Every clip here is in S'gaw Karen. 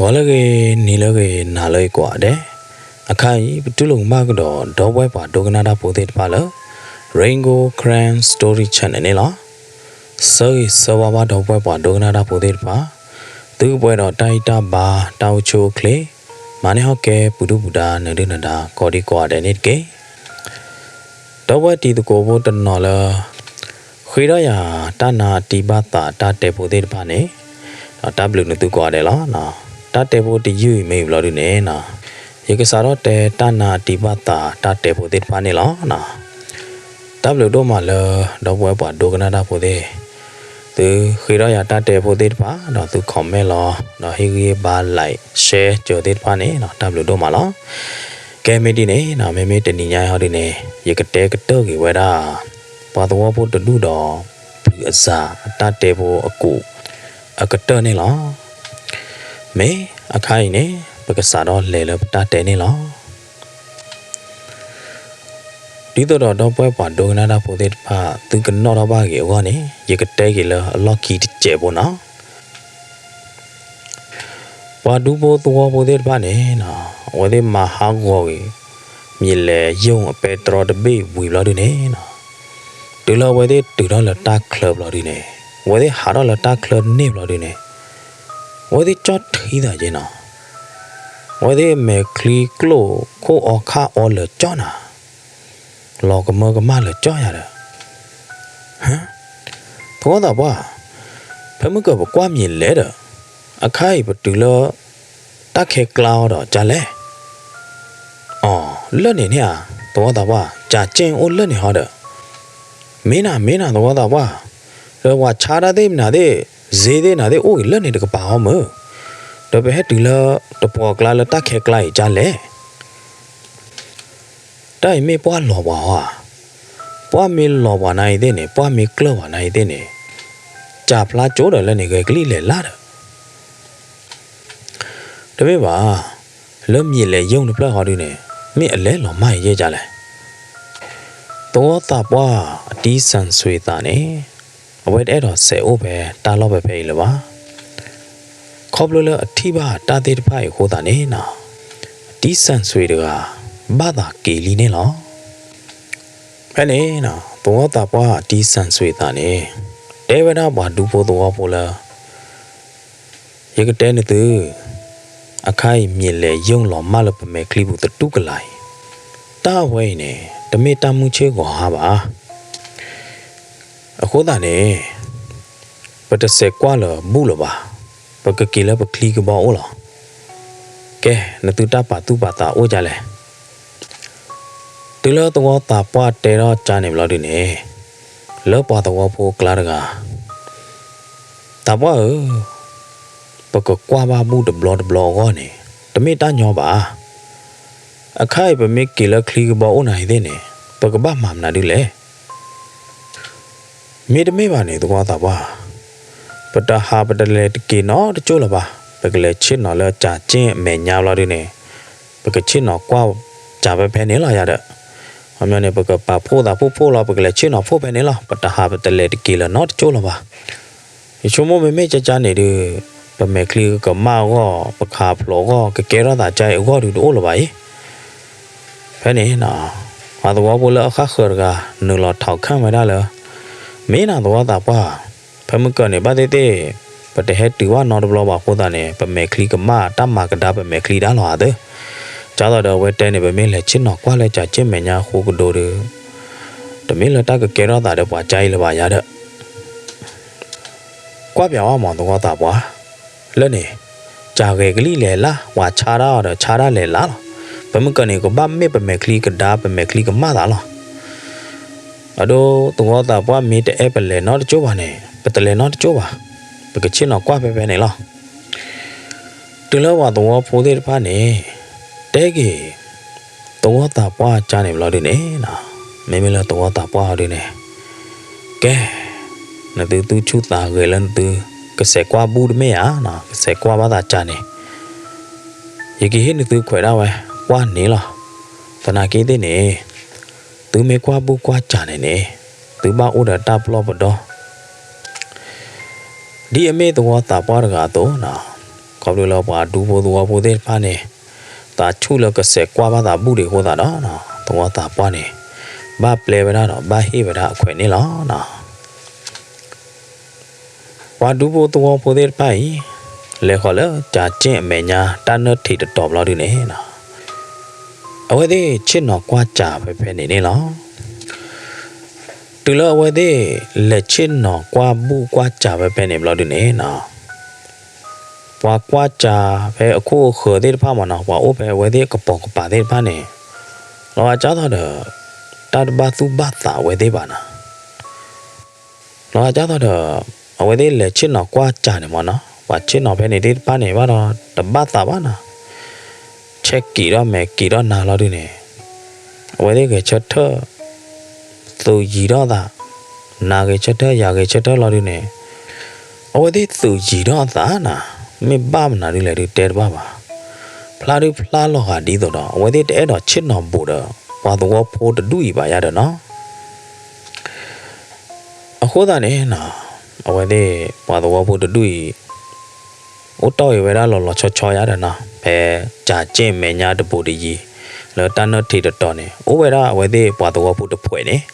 ဂီၤလၢအဂ့ၤ, နံၤလၢအဂ့ၤ, နၤလၢအဂ့ၤကိးဂၤဒဲး, အခါအံၤ ပတူၢ်လိာ်မုာ်ကဒီး ဒီပုၢ်ဝဲၢ်ပှၤဒိကနၣ်တၢ်ဖိသ့ၣ်တဖၣ်လၢ Rain Gold Karen Story Channel န့ၣ်လီၤ. ဆၢဂ့ၤဆၢဝါဘၣ်ဒီပုၢ်ဝဲၢ်ပှၤဒိကနၣ်တၢ်ဖိသ့ၣ်တဖၣ်, သုကပှဲၤဒီးတၢ်ဂံၢ်တၢ်ဘါ တၢ်အိၣ်ဆူၣ်အိၣ်ချ့, မၤန့ၢ်ဟီၣ်ကဲ ပှၤဒုၣ်ပှၤဒါ နၢၤဒုၣ်နၢၤဒါ ကိးဒံကိးဂၤဒဲးန့ၣ်တက့ၢ်. ဒီပုၢ်ဝဲၢ်တံၤသကိးဖိတနီၤလၢ ဃ့ထီၣ်ယၤတၢ်နါအတံဘၣ်သးတၢ်တဲဖိသ့ၣ်တဖၣ်န့ၣ်, တၢ်ဘျုးနသုကိးဂၤဒဲးလီၤ. တၢ်တဲဖိတယုၢ်အံၤမ့ၢ်အံၤဘျီဒုန့ၣ်, ယကစးထီၣ်တဲတၢ်နါအတံဘၣ်သးတၢ်တဲဖိသ့ၣ်တဖၣ်န့ၣ်လီၤ. တၢ်ဘျုးဒိၣ်မးလၢ ဒီပုၢ်ဝဲၢ်ပှၤဒိကနၣ်တၢ်ဖိသ့ၣ်, သုဃ့ထီၣ်ယၤတၢ်တဲဖိသ့ၣ်တဖၣ် ဒီးသု comment လီၤ, ဒီးဟ့ၣ်ဂံၢ်ဟ့ၣ်ဘါ like share ကၢၤသ့ၣ်တဖၣ်န့ၣ် တၢ်ဘျုးဒိၣ်မးလီၤ. ကဲမ့ၢ်ဒ်န့ၣ် မ့မ့ၢ်တနံၤညါအံၤဟီဒုန့ၣ် ယကတဲကတၢၢ်က့ၤဝဲဒၣ် ပှၤသဝီဖိတဒူၣ်ဒီး ပျုၤအစၢ်အတၢ်တဲဖိအကူာ်အကတၢၢ်န့ၣ်လီၤ. မ့ၢ်အခါအံၤန့ၣ် ပကစးထီၣ်လဲၤလၢပတၢ်တဲန့ၣ်လီၤ. ဒ်သိးဒီးဒီပုၢ်ဝဲၢ်ပှၤဒိကနၣ်တၢ်ဖိသ့ၣ်တဖၣ် သုကနီၣ်ထီၣ်ဘၣ်က့ၤအဂီၢ်န့ၣ် ယကတဲက့ၤလၢအလီၢ်ခံတစဲးဖိနီၤ. ပှၤဒူဖိသဝီဖိသ့ၣ်တဖၣ်န့ၣ်, အဝဲသ့ၣ်မၤဟးဂီၤက့ၤ မ့ၢ်လဲၤယိၣ်အပဲတြီတဘ့ၣ်ဝံၤဘျီဒုန့ၣ်, တုၤလၢအဝဲသ့ၣ်တုၤထီၣ်လၢတၢ်ချၢဘျီဒုန့ၣ်, အဝဲသ့ၣ်ဟးထီၣ်လၢတၢ်ချၢန့ၣ်ဘျီဒုန့ၣ်, အဝဲသ့ၣ်ကၠီၣ်ထံသးက့နီၤ. အဝဲသ့ၣ်မဲာ်ချံကျိၣ်ခိၣ်အီခါအီလၢာ်ကၠီၣ်နၤ, လီၤကမၢကမၣ်လၢာ်ကၠီၣ်ယၤဒီး, သဝီသးပှၢ်, ဖဲမုၢ်ကၢၢ်ပကွၢ်မ့ၢ်လဲၣ်ဒီး, အခါအံၤပတုၤလၢ တၢ်ခဲကျါအီၤဒီးကလဲၣ်. အိ, လၢန့ၣ်န့ၣ်ဧါ, သဝီသးပှၢ်, ကၠးက့ၣ်အိၣ်လၢန့ၣ်ဟီဒီး, မ့ၢ်နၤ မ့ၢ်နၤသဝီသးပှၢ်, ဒီးပှၤဆါတၢ်သ့ၣ်မနုၤသ့ၣ်, စ့သ့ၣ်နၤသ့ၣ်အိၣ်ဂ့ၤလၢန့ၣ်တကပၤဟီမုၢ်, ဒီးပဟဲတုၤလၢတပှီၢ်ကျါလၢတၢ်ခဲကျါအံၤကလဲၣ်. တၢ်အံၤမ့ၢ်ပှၢ်လီၤပှၤဟီဧါ. ပှၢ်မ့ၢ်လီၤပှၤနၤအံၤသ့ၣ်န့ၣ်, ပှၢ်မ့ၢ်ကျၢၢ်ပှၤနၤအံၤသ့ၣ်န့ၣ်, ကၠးဖျါကၠိဒီးလၢန့ၣ်ဂဲၤကလံၣ်လဲၤလၢ်ဒီး, တမ့ၢ်ဘၣ်, လၢမ့ၢ်လဲၤယိၣ်တဖျၢၣ်ဟီဒုန့ၣ်, မ့ၢ်အလဲၤလီၤမၢ်ယဲၢ်ကလဲၣ်. သဝီသးပှၢ်အတံစၣ်စွ့ၤသးန့ၣ်, အဝဲတအဲၣ်ဒိးစဲးအိၣ်ဖဲတၢ်လီၢ်ဖဲဖဲအံၤလၢၤဘၣ်. ခီဖျိလၢအထံၣ်ဘၣ်တၢ်သ့ၣ်တဖၣ်အံၤအဃိသတးန့ၣ်, အတံစၣ်စွ့ၤတဂၤ ဘၣ်သးက့ၤလံန့ၣ်လီၤ. ဖဲန့ၣ်, သဝီသးပှၢ်အတံစၣ်စွ့ၤသးန့ၣ်, တဲဝဲဒၣ်ပှၤဒူဖိသဝီဖိလၢ ယကတဲနသု, အခါအံၤမ့ၢ်လဲၤယိၣ်လီၤမၢ်လၢပမဲာ်ချံပူၤသတူၢ်ကလာ်အံၤ, တၢ်ဝဲအံၤန့ၣ် တမ့ၢ်တၢ်မုၢ်ဆ့ၣ်ဂီၤဟါဘၣ်. အဃိသတးန့ၣ်, ပတစဲးကွၢ်လၢၤဘူၣ်လၢၤဘၣ်, ပကက့ၤလၢပချံကဘီအိၣ်လီၤ. ကဲ, နသုတၢ်ပာ်သူၣ်ပာ်သးအိၣ်ကလဲၣ်. တုၤလၢသဝီသးပှၢ်တဲထီၣ်ကန့ၣ်ဘျီဒုန့ၣ်, လၢပှၤသဝီဖိအကျါတဂၤ, သးပှၢ်ဧၢ, ပကကွၢ်ဘၣ်ဘူၣ်တဘျီတဘျီအဂီၢ်န့ၣ်, တမ့ၢ်တၢ်ညီဘၣ်. အခါအံၤပမ့ၢ်က့ၤလၢချံကဘီအိၣ်နၤအံၤသ့ၣ်န့ၣ်, ပကဘၣ်မၤမနုၤဒ်လဲၣ်. မ့တမ့ၢ်ဘၣ်န့ၣ် သဝီသးပှၢ်, ပတဟးပတလဲၤတက့ၤနီတကၠိၢ်လၢၤဘၣ်, ပကလဲၤဆ့ၣ်နီၤလၢကၠးက့ၣ်အမဲာ်ညါဘျီဒုန့ၣ်, ပကဆ့ၣ်နီၤကွၢ်ကၠးဖဲဖဲန့ၣ်လီၤယၤဒီး, အမ့ၢ်န့ၣ် ပကပာ်ဖှိၣ်သးဖှိၣ်ဖှိၣ်လီၤ ပကလဲၤဆ့ၣ်နီၤဖှိၣ်ဖဲန့ၣ်လီၤ, ပတဟးပတလဲၤတက့ၤလၢၤနီတကၠိၢ်လၢၤဘၣ်. ယဆိကမိၣ်မ့မ့ၢ်ကကန့ၣ်ဒုး, ပမဲာ်ချံကကမၣ်အဂီၢ်, ပခးဖျိးအဂီၢ်, ကကဲထီၣ်သးကါအံၤအဂီၢ်ဒုးတအိၣ်လၢၤဘၣ်အံၤ. ဖဲန့ၣ်, ပှၤသဝီဖိလၢအဃၣ်ဃၢၤတဂၤ နုာ်လီၤထီၣ်ခၣ်ဝဲဒၣ်လၢ, မ့ၢ်နၤသဝီသးပှၢ်, ဖဲမုၢ်ကၢၢ်န့ၣ် ဘၣ်သ့ၣ်သ့ၣ်, ပတဟဲတုၤဘၣ်နီတဘျီဘၣ်အဃိသတးန့ၣ် ပမဲာ်ချံကမၣ်တၢ်မၤကဒါပမဲာ်ချံဒၣ်လီၤဧါသၢ. ကသိးဒီးအဝဲတဲန့ၣ် ပမ့ၢ်လဲၤဆ့ၣ်နီၤကွၢ်လၢကၠးက့ၣ်မဲာ်ညါအဃိကဒိၣ်ဒီး, တမ့ၢ်လၢတၢ်ကကဲထီၣ်သးဒီးပှၤကါအံၤလၢၤဘၣ်ယၤဒီး ကွၢ်ပၠးအီၤမးသဝီသးပှၢ်, လၢန့ၣ်, ကၠးဂဲၤကလံၣ်လဲၤလၢ်, ပှၤဆါတၢ်အီၤဒီးဆါတၢ်လဲၤလၢ်လီၤ. ပမုၢ်ကၢၢ်န့ၣ် ကဘၣ်မ့ၢ်ပမဲာ်ချံကဒါပမဲာ်ချံကမၣ်သးလီၤ. အဒိသဝီသးပှၢ်မ့ၢ်တအဲၣ်ပလဲၤနီတကၠိၢ်ဘၣ်န့ၣ် ပတလဲၤနီတကၠိၢ်ဘၣ်, ပကဆ့ၣ်နီၤကွၢ်ဖဲဖဲန့ၣ်လီၤ. တုၤလၢပှၤသဝီဖိသ့ၣ်တဖၣ်န့ၣ်, တဲက့ၤ သဝီသးပှၢ်ကါန့ၣ်ဘျီဒုန့ၣ်, မ့မ့ၢ်လၢသဝီသးပှၢ်အီၤဒုန့ၣ်, ကဲ, နသုသူၣ်ဆူၣ်သးဂဲၤလၢနသု, ကစဲးကွၢ်ဘူၣ်တမ့ၢ်ဧါ, ကစဲးကွၢ်ဘၣ်သးကါန့ၣ်, ယကဟ့ၣ်နသုခွဲးဒၣ်ဝဲ, ကွၢ်န့ၣ်လီၤ. သနာ်က့သ့ၣ်န့ၣ်, သုမ့ၢ်ကွၢ်ဘူၣ်ကွၢ်ကါန့ၣ်န့ၣ်, သုဘၣ်အိၣ်ဒီးတၢ်ပလီၢ်ပဒီ ဒ်အမ့ၢ်သဝီသးပှၢ်တဂၤအသိးန့ၣ်, ခီဖျိလၢပှၤဒူဖိသဝီဖိသ့ၣ်တဖၣ်န့ၣ် သးဆူၣ်လၢကစဲးကွၢ်ဘၣ်သးဘူၣ်ဒံးအဃိသတးဒီး သဝီသးပှၢ်န့ၣ် ဘၣ်ပျဲဝဲဒၣ်ဒီးဘၣ်ဟ့ၣ်ဝဲဒၣ်အခွဲးန့ၣ်လီၤ. ပှၤဒူဖိသဝီဖိသ့ၣ်တဖၣ်အံၤ လဲၤဃီၤလၢကၠၤကၠ့ၣ်အမဲာ်ညါ တၢ်နၢၣ်ထံးတတီၤဘျီဒုန့ၣ် အဝဲသ့ၣ်ဆ့ၣ်နီၤကွၢ်ကၠၤဖဲဖဲန့ၣ်န့ၣ်လီၤ. တုၤလၢအဝဲသ့ၣ်လဲၤဆ့ၣ်နီၤကွၢ်ဘူၣ်ကွၢ်ကၠၤဖဲဖဲန့ၣ်ဘျီဒုန့ၣ် ပှၤကွၢ်ကၠၤဖဲအခိၣ်အဃၢၤသ့ၣ်တဖၣ်မ့ၢ်နီၤ ပှၤအိၣ်ဖဲအဝဲသ့ၣ်အကပိာ်ကပၤသ့ၣ်တဖၣ်န့ၣ် လီၤဂာ်ဒ်သိးဒီး တၢ်တဘၣ်သူၣ်ဘၣ်သးဝဲသ့ၣ်ဘၣ်နီၤ. လီၤဂာ်ဒ်သိးဒီး အဝဲသ့ၣ်လဲၤဆ့ၣ်နီၤကွၢ်ကၠၤန့ၣ်မ့ၢ်နီၤ ပှၤဆ့ၣ်နီၤဖဲန့ၣ်သ့ၣ်တဖၣ်န့ၣ်ဘၣ်ဒီး တဘၣ်သးဘၣ်နီၤ. ဆဲးက့ၤထီၣ်မဲာ်က့ၤထီၣ်နါလီၤဒုန့ၣ် အဝဲသ့ၣ်ဂဲၤဆၢထၢၣ် သုးယံၤထီၣ်အသး, နၤဂဲၤဆၢထၢၣ် ယၤဂဲၤဆၢထၢၣ်လီၤဒုန့ၣ် အဝဲသ့ၣ်သုးယံၤထီၣ်အသးနီၤ, မ့ၢ်ဘၣ်မနုၤဒုလဲၣ်ဒုတဲတဘၣ်ဘၣ်. ဖျါဒုဖျါလီၤဂာ်ဒ်သိးဒီး အဝဲသ့ၣ်တအဲၣ်ဒိးဆ့ၣ်နီၤဘူးဒီး ပှၤသဝီဖိတဒူၣ်အံၤဘၣ်ယၤဒီးနီၤ. အဃိသတးန့ၣ်နီၤ, အဝဲသ့ၣ်ပှၤသဝီဖိတဒူၣ်အံၤ အိၣ်တီၢ်အံၤဝဲဒၣ်လီၤလီၤဆီဆီယၤဒီးနီၤ, ဖဲကၠၤကၠ့ၣ်မဲာ်ညါတဘူးတယံၤ လၢတၢ်နၢၣ်ထံးတတီၤန့ၣ် အိၣ်ဝဲဒၣ်အဝဲသ့ၣ်ပှၤသဝီဖိတဖှဲးန့ၣ်,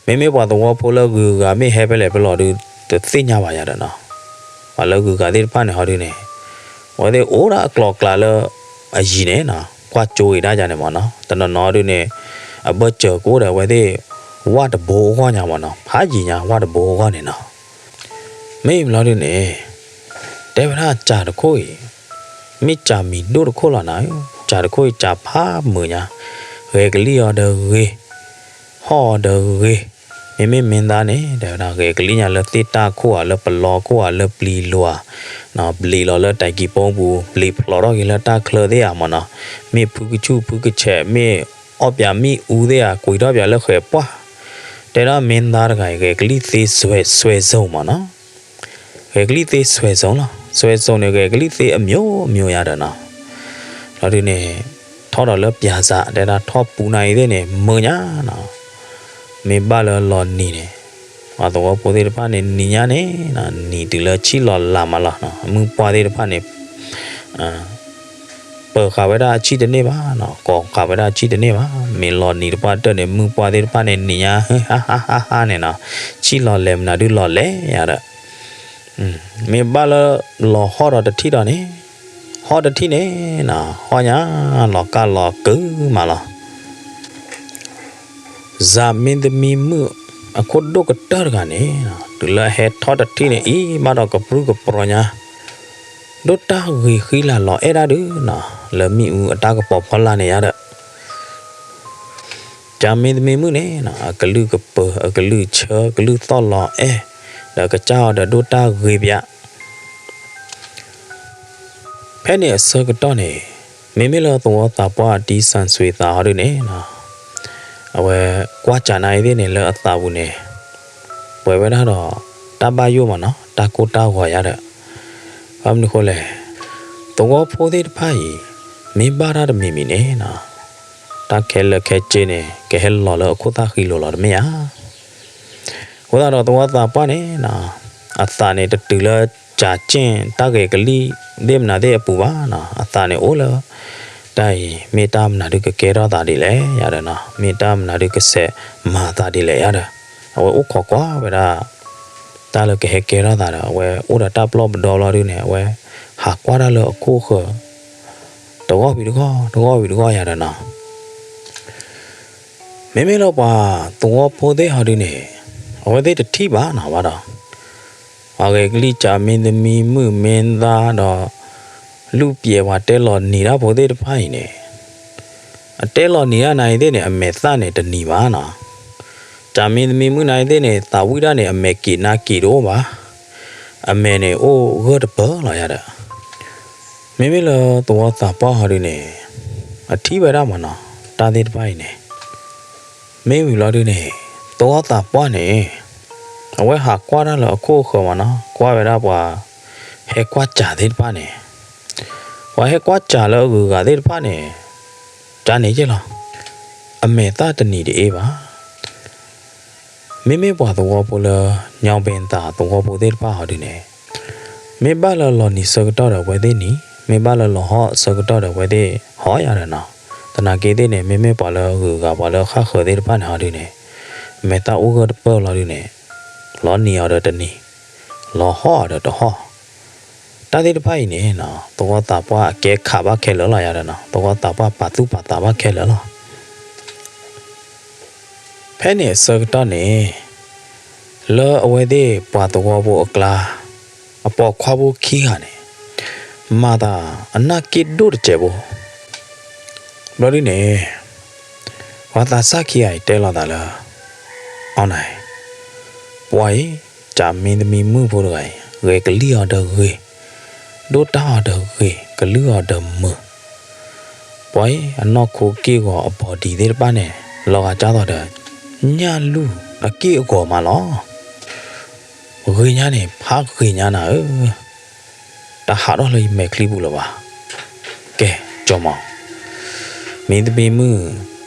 မ့မ့ၢ်ပှၤသဝီဖိလၢဂုၤဂၤမ့ၢ်ဟဲဖဲလဲၣ်ဖဲလဲၣ်ဒု တသ့ၣ်ညါဘၣ်ယၤဒီးနီၤ, ပှၤလၢဂုၤဂၤသ့ၣ်တဖၣ်န့ၣ်ဟီဒုန့ၣ် အဝဲသ့ၣ်အိၣ်ဒၣ်အကျိၤအကျဲလၢ အယံၤန့ၣ်နီၤ, ကွၢ်ကၠိဂ့ၤဒၣ်ယၤန့ၣ်မ့ၢ်နီၤ, တနီၤနီၤဒုန့ၣ် အဘၢၣ်စၢၤကအိၣ်ဒီးအဝဲသ့ၣ် ဝၣ်တဘိအဂီၢ်ညါမ့ၢ်နီၤ, ဖးယံၤညါ ဝၣ်တဘိအဂီၢ်န့ၣ်နီၤ. မ့ၢ်ဘျီဒုန့ၣ် တဲဝဲဒၣ်ကၠၤတခိၣ်အံၤ မ့ၢ်ကၠၤမံၤဒိၣ်တခိၣ်လီၤနၤ, ကၠၤတခိၣ်အံၤကၠၤဖးမုာ်ညါ, ဂဲၤကလံၣ်အီၤဒီးဂ့ၤ, ဟီၣ်အီၤဒီးဂ့ၤ, မ့မ့ၢ်မင်းသားန့ၣ် တဲဝဲဒၣ် ဂဲၤကလံၣ်ညါလၢသ့ၣ်တၢ်ခိၣ်ဧါ လၢပလီခိၣ်ဧါ လၢပျံၤလိၤဧါ, ဘျံးလီၤလၢတၢ်ကံၢ်ပူၤပူၤ ဘျံးဖျိးထီၣ်က့ၤလၢတၢ်ချၢသ့ၣ်ဧါမ့ၢ်နီၤ, မ့ၢ်ဖုကဆူၣ်ဖုကဆဲး မ့ၢ်အီၣ်ပၠးမ့ၣ်အူသ့ၣ်ဧါ ကွံာ်ထီၣ်ပၠးလၢဃဲၤပှၢ်, တဲဒၣ်မင်းသားတဂၤအံၤ ဂဲၤကလံၣ်သ့စွဲစုံမ့ၢ်နီၤ, ဂဲၤကလံၣ်သ့စွဲစုံလီၤ, စွဲစုံန့ၣ် ဂဲၤကလံၣ်သ့အမျိုးမျိုးယၤဒီးနီၤ, လီၤဒုန့ၣ် ထီၣ်ဒီးလၢပၠးစး တဲဒၣ်ထီၣ်ပူၤနၤအံၤသ့ၣ်န့ၣ် မုာ်ညါနီၤ, မ့ၢ်ဘၣ်လၢလီၤနံၤန့ၣ် ပှၤသဝီဖိသ့ၣ်တဖၣ်န့ၣ် နံၤညါန့ၣ်နီၤ နံၤတုၤလၢဆံၣ်လီၤလးမးလီၤနီၤ, မုၢ်ပှၢ်သ့ၣ်တဖၣ်န့ၣ် ပၢၤဃာ်ဝဲဒၣ်အဆံၣ်တန့ၢ်ဘၣ်နီၤ, ကိးဃာ်ဝဲဒၣ်အဆံၣ်တန့ၢ်ဘၣ်, မ့ၢ်လီၤနံၤတပှၢ်တၢၢ်န့ၣ် မုၢ်ပှၢ်သ့ၣ်တဖၣ်န့ၣ် နံၤညါ ဟါဟါဟါဟါန့ၣ်နီၤ, ဆံၣ်လီၤလဲၤမနုၤဒုလီၤလဲၤယၤဒီး မ့ၢ်ဘၣ်လၢလီၤဟီၣ်ဒီးတထံၣ်ဒီးန့ၣ်, ဟီၣ်တထံၣ်န့ၣ်နီၤ ဟီၣ်ညါလီၤကၢ်လီၤကုမးလီၤ. စၤမ့သမံမုၣ်အခိၣ်ဒိၣ်ကတၢၢ်တဂၤန့ၣ်, တုၤလၢအဟဲထီၣ်တထံၣ်န့ၣ် အံၤဘၣ်ဒီးကပြုၢ်ကပြီၤညါ, ဒိၣ်တၢ်ဂ့ၤဃံလၤလီၤအဲၣ်ဒၣ်ဒုနီၤ, လၢမ့ၣ်အူအတၢ်ကပီၤဖီလာ်န့ၣ်ယါဒီး စၤမ့သမံမုၣ်န့ၣ်နီၤ အကလုၢ်ကပၢၤ အကလုၢ်ဆၢ ကလုၢ်သီၣ်လီၤအဲၣ်, ဒီးကစၢ်အီၤဒီးဒိၣ်တၢ်ဂ့ၤပၠး ဖဲန့ၣ်အဆၢကတီၢ်န့ၣ် မ့မ့ၢ်လၢသဝီသးပှၢ်အတံၢ်စၣ်စွ့သးဟီဒုန့ၣ်နီၤ, အဝဲကွၢ်စၢ်နၤအံၤသ့ၣ်န့ၣ် လၢအသးပူၤန့ၣ် ပှဲၤဝဲဒၣ်ဒီး တၢ်ဘၣ်ယိၣ်မးနီၤ တၢ်ကိၢ်တၢ်ဂီၤယါဒီး ဘၣ်မနုၤဃိလဲၣ်, သဝီဖိသ့ၣ်တဖၣ်အံၤ မ့ၢ်ဘၣ်တၢ်တမံၤမံၤန့ၣ်နီၤ, တၢ်ခဲလၢာ်ခဲဆ့န့ၣ် ကဟဲလီၤလၢအခိၣ်သၣ်ဃံလိၤလီၤတမ့ၢ်ဧါ. အဃိသတးဒီးသဝီသးပှၢ်န့ၣ်နီၤ, အသးန့ၣ်တတုၤလၢ စၢ်ကၠ့ၣ်တၢ်ဂဲၤကလံၣ်သ့ၣ်မနုၤသ့ၣ်အပူၤဘၣ်နီၤ, အသးန့ၣ်အိၣ်လၢ တၢ်အံၤမ့ၢ်တၢ်မနုၤဒုကကဲထီၣ်သးဒ်လဲၣ်ယါဒီးနီၤ, မ့ၢ်တၢ်မနုၤဒုကစဲးမၤသးဒ်လဲၣ်ယါဒီး အဝဲအိၣ်ခိးကွၢ်ဝဲဒၣ် တၢ်လၢကဟဲကဲထီၣ်သးဒီး အဝဲအိၣ်ဒီးတၢ်ပလီၢ်ပဒီဘျီဒုန့ၣ် အဝဲဟးကွၢ်တၢ်လၢအခိၣ်ဃၢၤ တဂီၢ်ဝံၤတဂီၢ် တဂီၢ်ဝံၤတဂီၢ်ယါဒီးနီၤ မ့မ့ၢ်လၢပှၤသဝီဖိသ့ၣ်ဟီဒုန့ၣ် အဝဲသ့ၣ်တထံၣ်ဘၣ်နီၤဘၣ်ဒီး ပှၤဂဲၤကလံၣ်စၢ်မ့သမံမုၣ်မ့ၢ်သါဒီး လုၢ်ပျဲၢ်ပှၤတဲလီၤနံၤတၢ်ဖိသ့ၣ်တဖၣ်အံၤန့ၣ် အတဲလီၤနံၤတၢ်နၤအံၤသ့ၣ်န့ၣ် အမဲာ်သၣ်န့ၣ်တနံၤဘၣ်နီၤ စၢ်မ့သမံမုၣ်နၤအံၤသ့ၣ်န့ၣ် သးဝံၣ်တၢ်န့ၣ် အမဲာ်က့ၤနါက့ၤတအိၣ်ဘၣ် အမဲာ်န့ၣ်အိၣ်ဂၢၢ်တပၢၢ်လီၤယါဒီး မ့မ့ၢ်လၢသဝီသးပှၢ်ဟီဒုန့ၣ် အထံၣ်ဝဲဒၣ်မးနီၤ တၢ်သ့ၣ်တဖၣ်အံၤန့ၣ် မ့ၢ်ဝံၤလီၤဒုန့ၣ် သဝီသးပှၢ်န့ၣ် အဝဲဟးကွၢ်တၢ်လၢအခိၣ်အဃၢၤမးနီၤ ကွၢ်ဝဲဒၣ်ပှၤ ဟဲကွၢ်စၢ်သ့ၣ်တဖၣ်န့ၣ် ပှၤဟဲကွၢ်စၢ်လၢအဂုၤအဂၤသ့ၣ်တဖၣ်န့ၣ် ကန့ၣ်ယဲၢ်လီၤ အမဲာ်သၣ်တနံၤတအ့ၣ်ဘၣ် မ့မ့ၢ်ပှၤသဝီဖိလၢ ညောင်ပင်သာ သဝီဖိသ့ၣ်တဖၣ်ဟီဒုန့ၣ် မ့ၢ်ဘၣ်လၢလီၤနံၤဆၢကတီၢ်ဒီးအဝဲသ့ၣ်နံၤ, မ့ၢ်ဘၣ်လၢလီၤဟီၣ်ဆၢကတီၢ်ဒီးအဝဲသ့ၣ်ဟီၣ်ယၤဒီးနီၤ. သနာ်က့သ့ၣ်န့ၣ် မ့မ့ၢ်ပှၤလၢအဂုၤအဂၤ ပှၤလၢဃၣ်ဃၢၤသ့ၣ်တဖၣ်န့ၣ်ဟီဒုန့ၣ်, မဲာ်သၣ်အိၣ်ဂၢၢ်တပၢၢ်လီၤဒုန့ၣ်, လီၤနံၤအီၤဒီးတနံၤ, လီၤဟီၣ်အီၤဒီးတဟီၣ်. တၢ်သ့ၣ်တဖၣ်အံၤန့ၣ်နီၤ, သဝီသးပှၢ်အကဲခးဘၣ်ခဲလၢာ်လီၤယၤဒီးနီၤ, သဝီသးပှၢ်ပာ်သူၣ်ပာ်သးဘၣ်ခဲလၢာ်လီၤ. ဖဲန့ၣ်အဆၢကတီၢ်န့ၣ်, လၢအဝဲသ့ၣ်ပှၤသဝီဖိအကျါ, အပိာ်ခွါဖိခံဂၤန့ၣ်, မၤသးအနၢ်က့ၣ်ဒိၣ်တစဲးဖိ, ဘျီဒုန့ၣ်, ပှၤသးစၢ်ခံဂၤအံၤတဲလိာ်သးလၢ, အီနၤ, ပှၤအံၤ, ကးမ့သမံမုၣ်ဖိတဂၤအံၤ ဂဲၤကလံၣ်အီၤဒီးဂ့ၤ, ဒိၣ်တၢ်အီၤဒီးဂ့ၤ, ကလုၢ်အီၤဒီးမုာ် ပှၤအံၤ အနီၢ်ခိက့ၢ်ဂီၤအဘီဒံးသ့ၣ်တဖၣ်န့ၣ် လီၤဂာ်ကၢ်သိးဒီး ညၣ်လူၢ်အက့ၢ်အဂီၤမးလီၤ. ဂ့ၤညါန့ၣ် ဖးဂ့ၤညါနၤဧၢ, တဟးထီၣ်လၢယမဲာ်ချံပူၤလၢၤဘၣ်. ကဲ, ကၠီမး, မ့သမံမုၣ်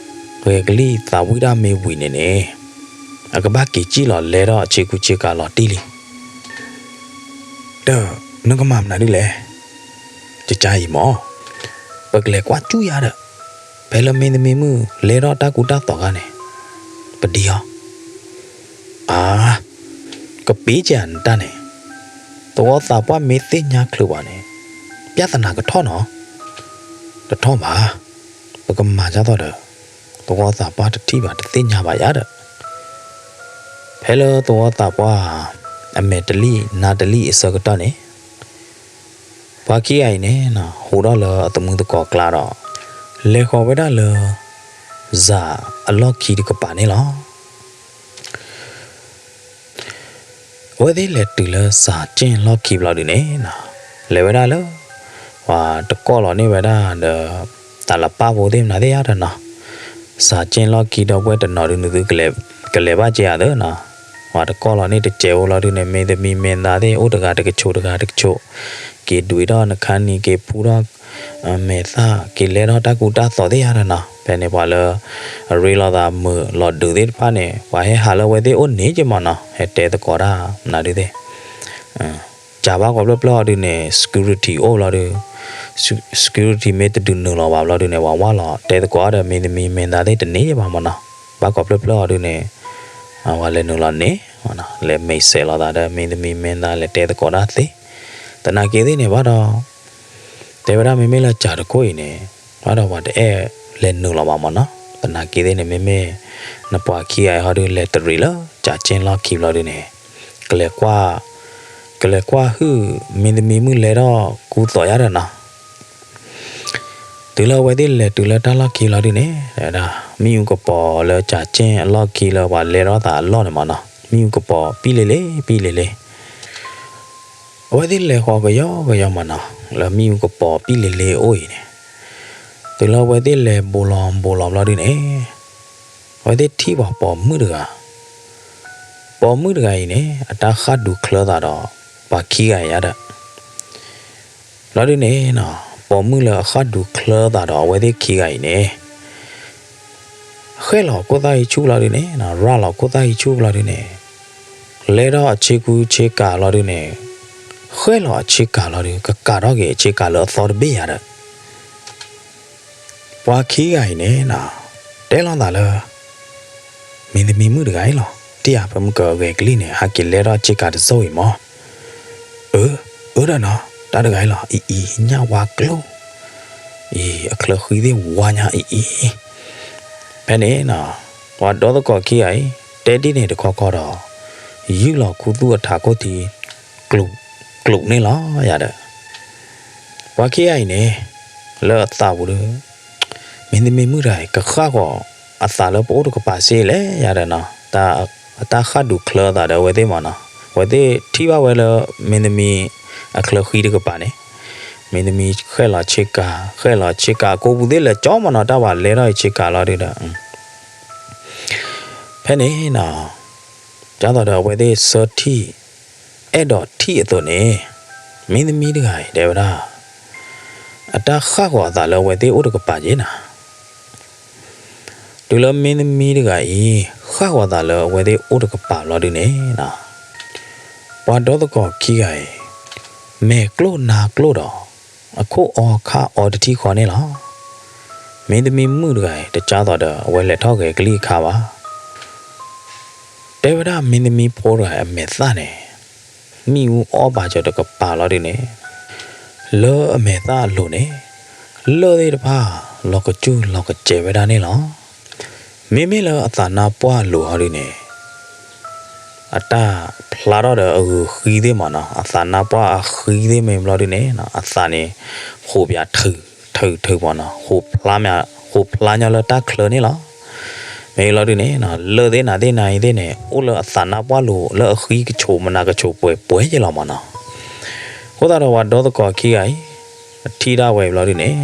ဂဲၤကလံၣ်သးဝံၣ်တၢ်မ့ၢ်ဝံၤန့ၣ်န့ၣ်, အကဘၣ်က့ၤစံၣ်လီၤ လဲၤထီၣ်အဆ့ကူဆ့ကၤလီၤတံၢ်လံ. ဒီးနကမၤမနုၤဒ်လဲၣ်. ကကါအံၤမး, ပကလဲၤကွၢ်စူၢ်ယၤဒီး ဖဲလၢမ့သမံမုၣ်လဲၤထီၣ်တၢ်ကူတၢ်သိးခါန့ၣ် ပဒံအီၤ. အါ, ကပ့ၤကဲနတၢ်န့ၣ်, သဝီသးပှၢ်မ့ၢ်သ့ၣ်ညါချုးဘၣ်န့ၣ် ပြဿနာကထီၣ်နီၤ. တထီၣ်ဘၣ်, ပကမၤကၢ်သိးဒီး သဝီသးပှၢ်တထံၣ်ဘၣ်တသ့ၣ်ညါဘၣ်ယၤဒီး ဖဲလၢသဝီသးပှၢ် အမဲာ်တလံၣ်နါတလံၣ်အဆၢကတီၢ်န့ၣ်, ပှၤခံဂၤအံၤန့ၣ် ဟူးထီၣ်လၢအသမူသကိးကျါဒီး လဲၤဃီၤဝဲဒၣ်လၢ စၤအလီၢ်ခံတကပၤန့ၣ်လီၤ. အဝဲသ့ၣ်လဲၤတုၤလၢစၤက့ၣ်လီၢ်ခံဘျီဒုန့ၣ်, လဲၤဝဲဒၣ်လၢ ပှၤတကိးလီၤန့ၢ်ဝဲဒၣ်ဒီး တၢ်လၢပၢ်ဖိသ့ၣ်မနုၤသ့ၣ်ယါဒီးနီၤ, စၤက့ၣ်လီၢ်ခံဒီပုၢ်ဝဲၢ်တနီၤဒု နသုကလဲၤ ကလဲၤဘၣ်က့ၤယၤသၢနီၤ. ပှၤတကိးလီၤန့ၢ်တစဲးဖိလီၤဒုန့ၣ် မ့သမံမဲသးသ့ၣ် အိၣ်တဂၤတကဆိးတဂၤတကဆိး, က့ၤဒွံးထီၣ်နခါနံၤ က့ၤဖူထီၣ် မဲာ်သၣ် က့ၤလဲၤထီၣ်တၢ်ကူတၢ်သိးသ့ၣ်ယါဒီးနီၤ. ဖဲန့ၣ်ပှၤလၢ အရ့လိာ်သးမုာ်လီၤဒုးသ့ၣ်တဖၣ်န့ၣ် ပှၤဟဲဟးလၢအဝဲသ့ၣ်အိၣ်န့ၣ်က့မးနီၤ, ဟဲတဲသကိးတၢ်မနုၤဒုသ့ၣ် ကးဘၣ်ကိးဖျၢၣ်ဖျၢၣ်အီၤဒုန့ၣ် security အိၣ်ဘျီဒု, security မ့ၢ်တဒုးနုာ်လီၤဘၣ်ဘျီဒုန့ၣ် ပှၤဝၢ်လီၤတဲသကိးဒီး မ့သမံမဲသးသ့ၣ်တန့ၢ်ဘၣ်မးနီၤ. ဘၣ်ကိးဖျၢၣ်ဖျၢၣ်အီၤဒုန့ၣ် ပှၤလဲၤနုာ်လီၤန့ၣ်, လဲၤမဲာ်ဆဲးလိာ်သးဒီး မ့သမံမဲသးလဲၤတဲသကိးတၢ်သ့, သနာ်က့သ့ၣ်န့ၣ်ဘၣ်ဒီး တဲဝဲဒၣ်မ့မ့ၢ်လၢစၤတခိၣ်အံၤန့ၣ် ဘၣ်ဒီးပှၤတအဲၣ်လဲၤနုာ်လီၤဘၣ်မးနီၤ. သနာ်က့သ့ၣ်န့ၣ် မ့မ့ၢ် နပှၤခံဂၤအံၤဟီဒု လဲၤတရံးလၢစၤက့ၣ်လီၢ်ခံဘျီဒုန့ၣ် ကလဲၤကွၢ်, ကလဲၤကွၢ်ဟုၣ် မ့သမံမုၣ်လဲၤထီၣ်ကူသိးယါဒီးနီၤ. တုၤလၢအဝဲသ့ၣ်လဲၤတုၤလၢတၢ်လီၢ်ခံလီၤဒုန့ၣ် တဲဝဲဒၣ် မ့ၣ်အူကပီၤလၢစၤက့ၣ်အလီၢ်ခံလၢပှၤလဲၤထီၣ်သးအလီၢ်န့ၣ်မးနီၤ, မ့ၣ်အူကပီၤပံၣ်လ့လ့ ပံၣ်လ့လ့. အဝဲသ့ၣ်လဲၤဃီၤကယီကယီမးနီၤ လၢမ့ၣ်အူကပီၤပံၣ်လ့လ့အအိၣ်အံၤန့ၣ်, တုၤလၢအဝဲသ့ၣ်လဲၤဘူးလီၤဘူးလီၤဘျီဒုန့ၣ် အဝဲသ့ၣ်ထံၣ်ပှၤပိာ်မုၣ်တဂၤ, ပိာ်မုၣ်တဂၤအံၤန့ၣ် အတၢ်ဃၣ်ဒူးချၢသးဒီး ပှၤခံဂၤအံၤဒီး လီၤဒုန့ၣ်နီၤ, ပိာ်မုၣ်လၢအဃၣ်ဒူးချၢသးဒီးအဝဲသ့ၣ်ခံဂၤအံၤန့ၣ် ဃဲၣ်လီၤခိၣ်သၣ်ဟံးဆူၣ်လီၤဒုန့ၣ်နီၤ, ရၤလီၤခိၣ်သၣ်ဟံးဆူၣ်လီၤဒုန့ၣ်, လဲၤထီၣ်အဆ့ကူဆ့ကၤလီၤဒုန့ၣ်, ဃဲၣ်လီၤအဆ့ကၤလီၤဒု ကကးထီၣ်က့ၤအဆ့ကၤလၢအသီတဘ့ၣ်ယါဒီး ပှၤခံဂၤအံၤန့ၣ်နီၤ, တဲလိာ်သးလၢ မ့ၢ်သမံၤမုၣ်တဂၤအံၤလီၤ. တံၢ်ဧါ ဖဲမုၢ်ကဂဲၤကလံၣ်န့ၣ် ဟဲက့ၤလဲၤထီၣ်ဆ့ကၤတစိၢ်အံၤမး. အၢ, အၢဒီးနီၤ, တၢ်တဂၤအံၤလီၤ. အံၤအံၤ ညၣ်ဝါကျိၣ်, အံၤ အချၢဃံသ့ၣ်ဝါညါအံၤအံၤ. ဖဲန့ၣ်နီၤ, ပှၤဒီသကိးခံဂၤအံၤ တဲဒ်န့ၣ်တခီခီဒီး ယုၢ်လီၤခူသူၣ်အထးခိၣ်ထံ ကျူးန့ၣ်လီၤယၤဒီး ပှၤခံဂၤအံၤန့ၣ် လၢအသးပူၤဒီး မ့ၢ်သမံၤမုၣ်တဂၤအံၤ ကဃၣ်ဃီၤအသးလၢပအိၣ်တကပၤစ့လဲၣ်ယၤဒီးနီၤ, အတၢ်ဃၣ်ဒူးချၢအသးဒီးအဝဲသ့ၣ်မးနီၤ, အဝဲသ့ၣ်ထံၣ်ဘၣ်ဝဲလၢ မ့ၢ်သမံၤအချၢဃံတကပၤန့ၣ်, မ့ၢ်သမံၤဃဲၣ်လီၤဆ့ကၤ, ဃဲၣ်လီၤဆ့ကၤ အကိာ်ပူၤသ့ၣ်လဲၤကၠီမးနီၤ, တၢ်ဘၣ်လဲၤထီၣ်အံၤဆ့ကၤလီၤဒုဒီး ဖဲန့ၣ်နီၤ, ဒ်သိးဒီးအဝဲသ့ၣ်ဆၢထံၣ် အဲၣ်ဒိးထံၣ်အသိးန့ၣ်, မ့ၢ်သမံၤတဂၤအံၤ တဲဝဲဒၣ် အတၢ်ဃၣ်ဃီၤအသးလၢအဝဲသ့ၣ်အိၣ်တကပၤက့ၤနီၤ. တုၤလၢမ့ၢ်သမံၤတဂၤအံၤ ဃၣ်ဃီၤအသးလၢအဝဲသ့ၣ်အိၣ်တကပၤဘျီဒုန့ၣ်နီၤ, ပှၤဒီသကိးခံဂၤအံၤ မဲာ်ကျိၣ်နါကျိၣ်ဒီး အခိၣ်အီခါအီတထံၣ်ဃီန့ၣ်လီၤ. မင်းသမီးမုၣ်တဂၤအံၤ တကၢ်သိးဒီး အဝဲလဲၤထီၣ်ဂဲၤကလံၣ်အခါဘၣ်. တဲဝဲဒၣ်မင်းသမီးဖိတဂၤအမဲာ်သၣ်န့ၣ် မ့ၣ်အူအီၣ်ဘၣ်စၢၤတကပၤလီၤဒုန့ၣ်, လၢအမဲာ်သၣ်အလိၤန့ၣ် လၢၢ်သ့ၣ်တဖၣ် လီၤကစူၢ်လီၤကစဲးဝဲဒၣ်န့ၣ်လီၤ. မ့မ့ၢ်လၢအသးနါပှၢ်အလိၤဟီဒုန့ၣ် အတၢ်ဖျါထီၣ်ဒီးအဂုာ်ဃံသ့ၣ်မးနီၤ, အသးနါပှၢ်အဃံသ့ၣ်မ့ၢ်ဘျီဒုန့ၣ် အသးန့ၣ် ဃိးပၠးထုးထုးထုးမးနီၤ, ဃိးဖျါမး, ဃိးဖျါညီလၢတၢ်ချၢန့ၣ်လီၤ. မ့ၢ်ဘျီဒုန့ၣ် လၢၢ်သ့ၣ်နၤသ့ၣ်နၤအံၤသ့ၣ်န့ၣ် အိၣ်လၢအသးနါပှၢ်လိၤ လၢအဃံကဆိးမနၤကဆိးပှဲၤပှဲၤယဲလီၤမးနီၤ. အဃိသတးဒီးပှၤဒီသကိးခံဂၤအံၤ ထံၣ်ဒၣ်ဝဲဘျီဒုန့ၣ်